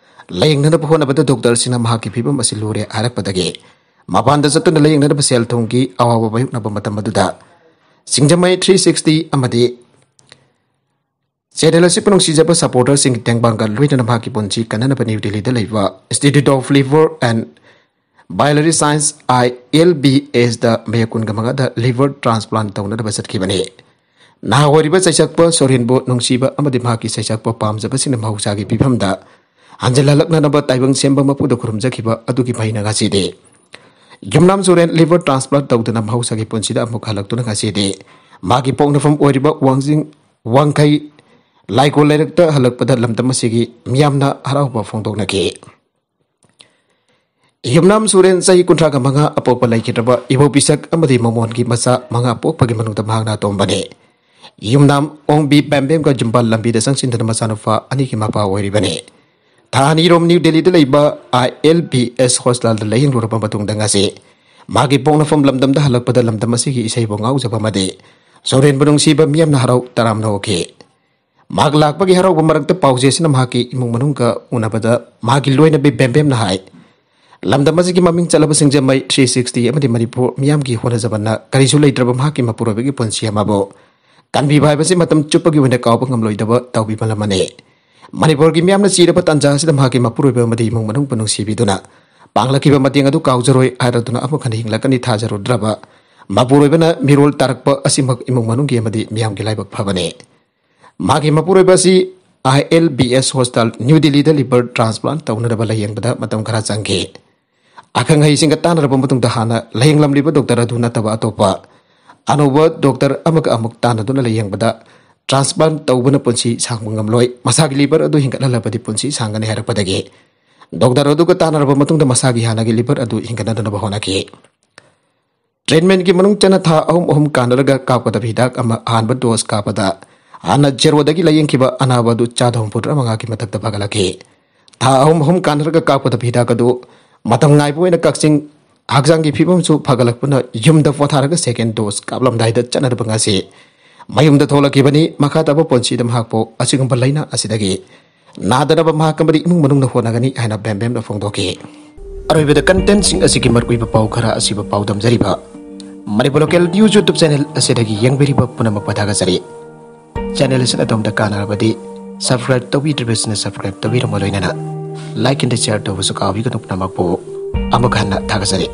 ꯂꯥꯌꯦꯡꯅꯅꯕ ꯍꯣꯠꯅꯕꯗ ꯗꯣꯛꯇꯔꯁꯤꯡꯅ ꯃꯍꯥꯛꯀꯤ ꯐꯤꯕꯝ ꯑꯁꯤ ꯂꯨꯔꯦ ꯍꯥꯏꯔꯛꯄꯗꯒꯤ ꯃꯄꯥꯟꯗ ꯆꯠꯇꯨꯅ ꯂꯥꯌꯦꯡꯅꯅꯕ ꯁꯦꯜ ꯊꯨꯝꯒꯤ ꯑꯋꯥꯕ ꯃꯥꯌꯣꯛꯅꯕ ꯃꯇꯝ ꯑꯗꯨꯗ ꯁꯤꯡꯖꯃꯩ ꯊ꯭ꯔꯤ ꯁꯤꯛꯁꯇꯤ ꯑꯃꯗꯤ ꯆꯦꯅꯦꯜ ꯑꯁꯤꯕꯨ ꯅꯨꯡꯁꯤꯖꯕ ꯁꯄꯣꯔꯇꯔꯁꯤꯡꯒꯤ ꯇꯦꯡꯕꯥꯡꯒ ꯂꯣꯏꯅꯅ ꯃꯍꯥꯛꯀꯤ ꯄꯨꯟꯁꯤ ꯀꯟꯅꯅꯕ ꯅ꯭ꯌꯨ ꯗꯤꯜꯂꯤꯗ ꯂꯩꯕ Institute of Liver and Biliary Science, I L B S ꯗ ꯃꯦ ꯀꯨꯟꯒ ꯃꯉꯥꯗ ꯂꯤꯚꯔ ꯇ꯭ꯔꯥꯟꯁꯄ꯭ꯂꯥꯟ ꯇꯧꯅꯅꯕ ꯆꯠꯈꯤꯕꯅꯤ꯫ ꯅꯍꯥ ꯑꯣꯏꯔꯤꯕ ꯁꯩꯁꯛꯄ ꯁꯣꯔꯦꯟꯕꯨ ꯅꯨꯡꯁꯤꯕ ꯑꯃꯗꯤ ꯃꯍꯥꯛꯀꯤ ꯁꯩꯁꯛꯄ ꯄꯥꯝꯖꯕꯁꯤꯡꯅ ꯃꯍꯧꯁꯥꯒꯤ ꯐꯤꯕꯝꯗ ꯍꯟꯖꯤꯜꯍꯜꯂꯛꯅꯅꯕ ꯇꯥꯏꯕꯪ ꯁꯦꯝꯕ ꯃꯄꯨꯗ ꯈꯨꯔꯨꯝꯖꯈꯤꯕ ꯑꯗꯨꯒꯤ ꯃꯍꯩꯅ ꯉꯁꯤꯗꯤ ꯌꯨꯝꯅꯥꯝ ꯁꯣꯔꯦꯟ ꯂꯤꯚꯔ ꯇ꯭ꯔꯥꯟꯁꯄ꯭ꯂꯥꯟ ꯇꯧꯗꯨꯅ ꯃꯍꯧꯁꯥꯒꯤ ꯄꯨꯟꯁꯤꯗ ꯑꯃꯨꯛ ꯍꯜꯂꯛꯇꯨꯅ ꯉꯁꯤꯗꯤ ꯃꯥꯒꯤ ꯄꯣꯛꯅꯐꯝ ꯑꯣꯏꯔꯤꯕ ꯋꯥꯡꯖꯤꯡ ꯋꯥꯡꯈꯩ ꯂꯥꯏꯀꯣꯜ ꯂꯩꯔꯛꯇ ꯍꯜꯂꯛꯄꯗ ꯂꯝꯗꯝ ꯑꯁꯤꯒꯤ ꯃꯤꯌꯥꯝꯅ ꯍꯔꯥꯎꯕ ꯐꯣꯡꯗꯣꯛꯅꯈꯤ꯫ ꯌꯨꯝꯅꯥꯝ ꯁꯨꯔꯦꯟ ꯆꯍꯤ ꯀꯨꯟꯊ꯭ꯔꯥꯒ ꯃꯉꯥ ꯑꯄꯣꯛꯄ ꯂꯩꯈꯤꯗ꯭ꯔꯕ ꯏꯕꯣ ꯄꯤꯁꯛ ꯑꯃꯗꯤ ꯃꯃꯣꯟꯒꯤ ꯃꯆꯥ ꯃꯉꯥ ꯄꯣꯛꯄꯒꯤ ꯃꯅꯨꯡꯗ ꯃꯍꯥꯛꯅ ꯑꯇꯣꯝꯕꯅꯤ꯫ ꯌꯨꯝꯅꯥꯝ ꯑꯣꯡꯕꯤ ꯄꯦꯝꯕꯦꯝꯒ ꯌꯨꯝꯕꯥꯜ ꯂꯝꯕꯤꯗ ꯆꯪꯁꯤꯟꯗꯨꯅ ꯃꯆꯥꯅꯨꯄꯥ ꯑꯅꯤꯒꯤ ꯃꯄꯥ ꯑꯣꯏꯔꯤꯕꯅꯤ꯫ ꯊꯥ ꯑꯅꯤꯔꯣꯝ ꯅ꯭ꯌꯨ ꯗꯦꯜꯂꯤꯗ ꯂꯩꯕ ꯑꯥꯏ ꯑꯦꯜ ꯕꯤ ꯑꯦꯁ ꯍꯣꯁꯄꯤꯇꯥꯜꯗ ꯂꯥꯌꯦꯡꯂꯨꯔꯕ ꯃꯇꯨꯡꯗ ꯉꯁꯤ ꯃꯥꯒꯤ ꯄꯣꯛꯅꯐꯝ ꯂꯝꯗꯝꯗ ꯍꯜꯂꯛꯄꯗ ꯂꯝꯗꯝ ꯑꯁꯤꯒꯤ ꯏꯁꯩꯕꯨ ꯉꯥꯎꯖꯕ ꯑꯃꯗꯤ ꯁꯣꯔꯦꯟꯕꯨ ꯅꯨꯡꯁꯤꯕ ꯃꯤꯌꯥꯝꯅ ꯍꯔꯥꯎ ꯇꯔꯥꯝꯅ ꯑꯣꯛꯈꯤ꯫ ꯃꯍꯥꯛ ꯂꯥꯛꯄꯒꯤ ꯍꯔꯥꯎꯕ ꯃꯔꯛꯇ ꯄꯥꯎꯖꯦꯁꯤꯅ ꯃꯍꯥꯛꯀꯤ ꯏꯃꯨꯡ ꯃꯅꯨꯡꯒ ꯎꯅꯕꯗ ꯃꯍꯥꯛꯀꯤ ꯂꯣꯏꯅꯕꯤ ꯕꯦꯝꯕꯦꯝꯅ ꯍꯥꯏ, ꯂꯝꯗꯝ ꯑꯁꯤꯒꯤ ꯃꯃꯤꯡ ꯆꯠꯂꯕ ꯁꯤꯡꯖꯃꯩ ꯊ꯭ꯔꯤ ꯁꯤꯛꯁꯇꯤ ꯑꯃꯗꯤ ꯃꯅꯤꯄꯨꯔ ꯃꯤꯌꯥꯝꯒꯤ ꯍꯣꯠꯅꯖꯃꯟꯅ ꯀꯔꯤꯁꯨ ꯂꯩꯇ꯭ꯔꯕ ꯃꯍꯥꯛꯀꯤ ꯃꯄꯨꯔꯣꯏꯕꯒꯤ ꯄꯨꯟꯁꯤ ꯑꯃꯕꯨ ꯀꯟꯕꯤꯕ ꯍꯥꯏꯕꯁꯤ ꯃꯇꯝ ꯆꯨꯞꯄꯒꯤ ꯑꯣꯏꯅ ꯀꯥꯎꯕ ꯉꯝꯂꯣꯏꯗꯕ ꯇꯧꯕꯤꯕ ꯑꯃꯅꯤ꯫ ꯃꯅꯤꯄꯨꯔꯒꯤ ꯃꯤꯌꯥꯝꯅ ꯆꯤꯔꯕ ꯇꯥꯟꯖꯥ ꯑꯁꯤꯗ ꯃꯍꯥꯛꯀꯤ ꯃꯄꯨꯔꯣꯏꯕ ꯑꯃꯗꯤ ꯏꯃꯨꯡ ꯃꯅꯨꯡꯕꯨ ꯅꯨꯡꯁꯤꯕꯤꯗꯨꯅ ꯄꯥꯡꯂꯛꯈꯤꯕ ꯃꯇꯦꯡ ꯑꯗꯨ ꯀꯥꯎꯖꯔꯣꯏ ꯍꯥꯏꯔꯗꯨꯅ ꯑꯃꯨꯛ ꯍꯟꯅ ꯍꯤꯡꯂꯛꯀꯅꯤ ꯊꯥꯖꯔꯨꯗ꯭ꯔꯕ ꯃꯄꯨꯔꯣꯏꯕꯅ ꯃꯤꯔꯣꯜ ꯇꯥꯔꯛꯄ ꯑꯁꯤꯃꯛ ꯏꯃꯨꯡ ꯃꯅꯨꯡꯒꯤ ꯑꯃꯗꯤ ꯃꯤꯌꯥꯝꯒꯤ ꯂꯥꯏꯕꯛ ꯐꯕꯅꯤ꯫ ꯃꯍꯥꯛꯀꯤ ꯃꯄꯨꯔꯣꯏꯕ ꯑꯁꯤ ꯑꯥꯏ ꯑꯦꯜ ꯕꯤ ꯑꯦꯁ ꯍꯣꯁꯄꯤꯇꯥꯜ ꯅ꯭ꯌꯨ ꯗꯤꯜꯂꯤꯗ ꯂꯤꯚꯔ ꯇ꯭ꯔꯥꯟꯁꯄ꯭ꯂꯥꯟ ꯇꯧꯅꯅꯕ ꯂꯥꯌꯦꯡꯕꯗ ꯃꯇꯝ ꯈꯔ ꯆꯪꯈꯤ꯫ ꯑꯈꯪ ꯑꯍꯩꯁꯤꯡꯒ ꯇꯥꯟꯅꯔꯕ ꯃꯇꯨꯡꯗ ꯍꯥꯟꯅ ꯂꯥꯌꯦꯡꯂꯝꯂꯤꯕ ꯗꯣꯛꯇꯔ ꯑꯗꯨ ꯅꯠꯇꯕ ꯑꯇꯣꯞꯄ ꯑꯅꯧꯕ ꯗꯣꯛꯇꯔ ꯑꯃꯒ ꯑꯃꯨꯛ ꯇꯥꯟꯅꯗꯨꯅ ꯂꯥꯌꯦꯡꯕꯗ ꯇ꯭ꯔꯥꯟꯁꯄ꯭ꯂꯥꯟ ꯇꯧꯕꯅ ꯄꯨꯟꯁꯤ ꯁꯥꯡꯕ ꯉꯝꯂꯣꯏ, ꯃꯁꯥꯒꯤ ꯂꯤꯚꯔ ꯑꯗꯨ ꯍꯤꯡꯒꯠꯍꯜꯂꯕꯗꯤ ꯄꯨꯟꯁꯤ ꯁꯥꯡꯒꯅꯤ ꯍꯥꯏꯔꯛꯄꯗꯒꯤ ꯗꯣꯛꯇꯔ ꯑꯗꯨꯒ ꯇꯥꯟꯅꯔꯕ ꯃꯇꯨꯡꯗ ꯃꯁꯥꯒꯤ ꯍꯥꯟꯅꯒꯤ ꯂꯤꯚꯔ ꯑꯗꯨ ꯍꯤꯡꯒꯠꯅꯅꯕ ꯍꯣꯠꯅꯈꯤ꯫ ꯇ꯭ꯔꯤꯠꯃꯦꯟꯒꯤ ꯃꯅꯨꯡ ꯆꯟꯅ ꯊꯥ ꯑꯍꯨꯝ ꯑꯍꯨꯝ ꯀꯥꯟꯅꯔꯒ ꯀꯥꯞꯀꯗꯕ ꯍꯤꯗꯥꯛ ꯑꯃ ꯑꯍꯥꯟꯕ ꯗꯣꯁ ꯀꯥꯞꯄꯗ ꯍꯥꯟꯅ ꯖꯦꯔꯣꯗꯒꯤ ꯂꯥꯌꯦꯡꯈꯤꯕ ꯑꯅꯥꯕ ꯑꯗꯨ ꯆꯥꯗ ꯍꯨꯝꯐꯨꯇꯔꯥ ꯃꯉꯥꯒꯤ ꯃꯊꯛꯇ ꯐꯒꯠꯂꯛꯈꯤ꯫ ꯊꯥ ꯑꯍꯨꯝ ꯑꯍꯨꯝ ꯀꯥꯟꯅꯔꯒ ꯀꯥꯞꯀꯗꯕ ꯍꯤꯗꯥꯛ ꯑꯗꯨ ꯃꯇꯝ ꯉꯥꯏꯕ ꯑꯣꯏꯅ ꯀꯛꯆꯤꯡ ꯍꯛꯆꯥꯡꯒꯤ ꯐꯤꯕꯝꯁꯨ ꯐꯒꯠꯂꯛꯄꯅ ꯌꯨꯝꯗ ꯄꯣꯊꯥꯔꯒ ꯁꯦꯀꯦꯟ ꯗꯣꯁ ꯀꯥꯞꯂꯝꯗꯥꯏꯗ ꯆꯠꯅꯗꯕ ꯉꯁꯤ ꯃꯌꯨꯝꯗ ꯊꯣꯛꯂꯛꯈꯤꯕꯅꯤ꯫ ꯃꯈꯥ ꯇꯥꯕ ꯄꯨꯟꯁꯤꯗ ꯃꯍꯥꯛꯄꯨ ꯑꯁꯤꯒꯨꯝꯕ ꯂꯥꯏꯅꯥ ꯑꯁꯤꯗꯒꯤ ꯅꯥꯗꯅꯕ ꯃꯍꯥꯛ ꯑꯃꯗꯤ ꯏꯃꯨꯡ ꯃꯅꯨꯡꯅ ꯍꯣꯠꯅꯒꯅꯤ ꯍꯥꯏꯅ ꯕꯦꯝꯕꯦꯝꯅ ꯐꯣꯡꯗꯣꯛꯈꯤ꯫ ꯑꯔꯣꯏꯕꯗ ꯀꯟꯇꯦꯟꯁꯤꯡ ꯑꯁꯤꯒꯤ ꯃꯔꯨꯑꯣꯏꯕ ꯄꯥꯎ ꯈꯔ ꯑꯁꯤꯕꯨ ꯄꯥꯎꯗꯝꯖꯔꯤꯕ Manipur local news YouTube channel ꯑꯁꯤꯗꯒꯤ ꯌꯦꯡꯕꯤꯔꯤꯕ ꯄꯨꯝꯅꯃꯛꯄꯨ ꯊꯥꯒꯠꯆꯔꯤ꯫ ꯆꯦꯅꯦꯜ ꯑꯁꯤꯅ ꯑꯗꯣꯝꯗ ꯀꯥꯟꯅꯔꯕꯗꯤ ꯁꯕꯁꯀ꯭ꯔꯥꯏꯕ ꯇꯧꯕꯤꯗ꯭ꯔꯤꯕꯁꯤꯡꯅ ꯁꯕꯁꯀ꯭ꯔꯥꯏꯕ ꯇꯧꯕꯤꯔꯝꯕ ꯂꯣꯏꯅꯅ ꯂꯥꯏꯛ ꯑꯦꯟ ꯁꯤꯌꯥꯔ ꯇꯧꯕꯁꯨ ꯀꯥꯎꯕꯤꯒꯅꯨ꯫ ꯄꯨꯝꯅꯃꯛꯄꯨ ꯑꯃꯨꯛ ꯍꯟꯅ ꯊꯥꯒꯠꯆꯔꯤ꯫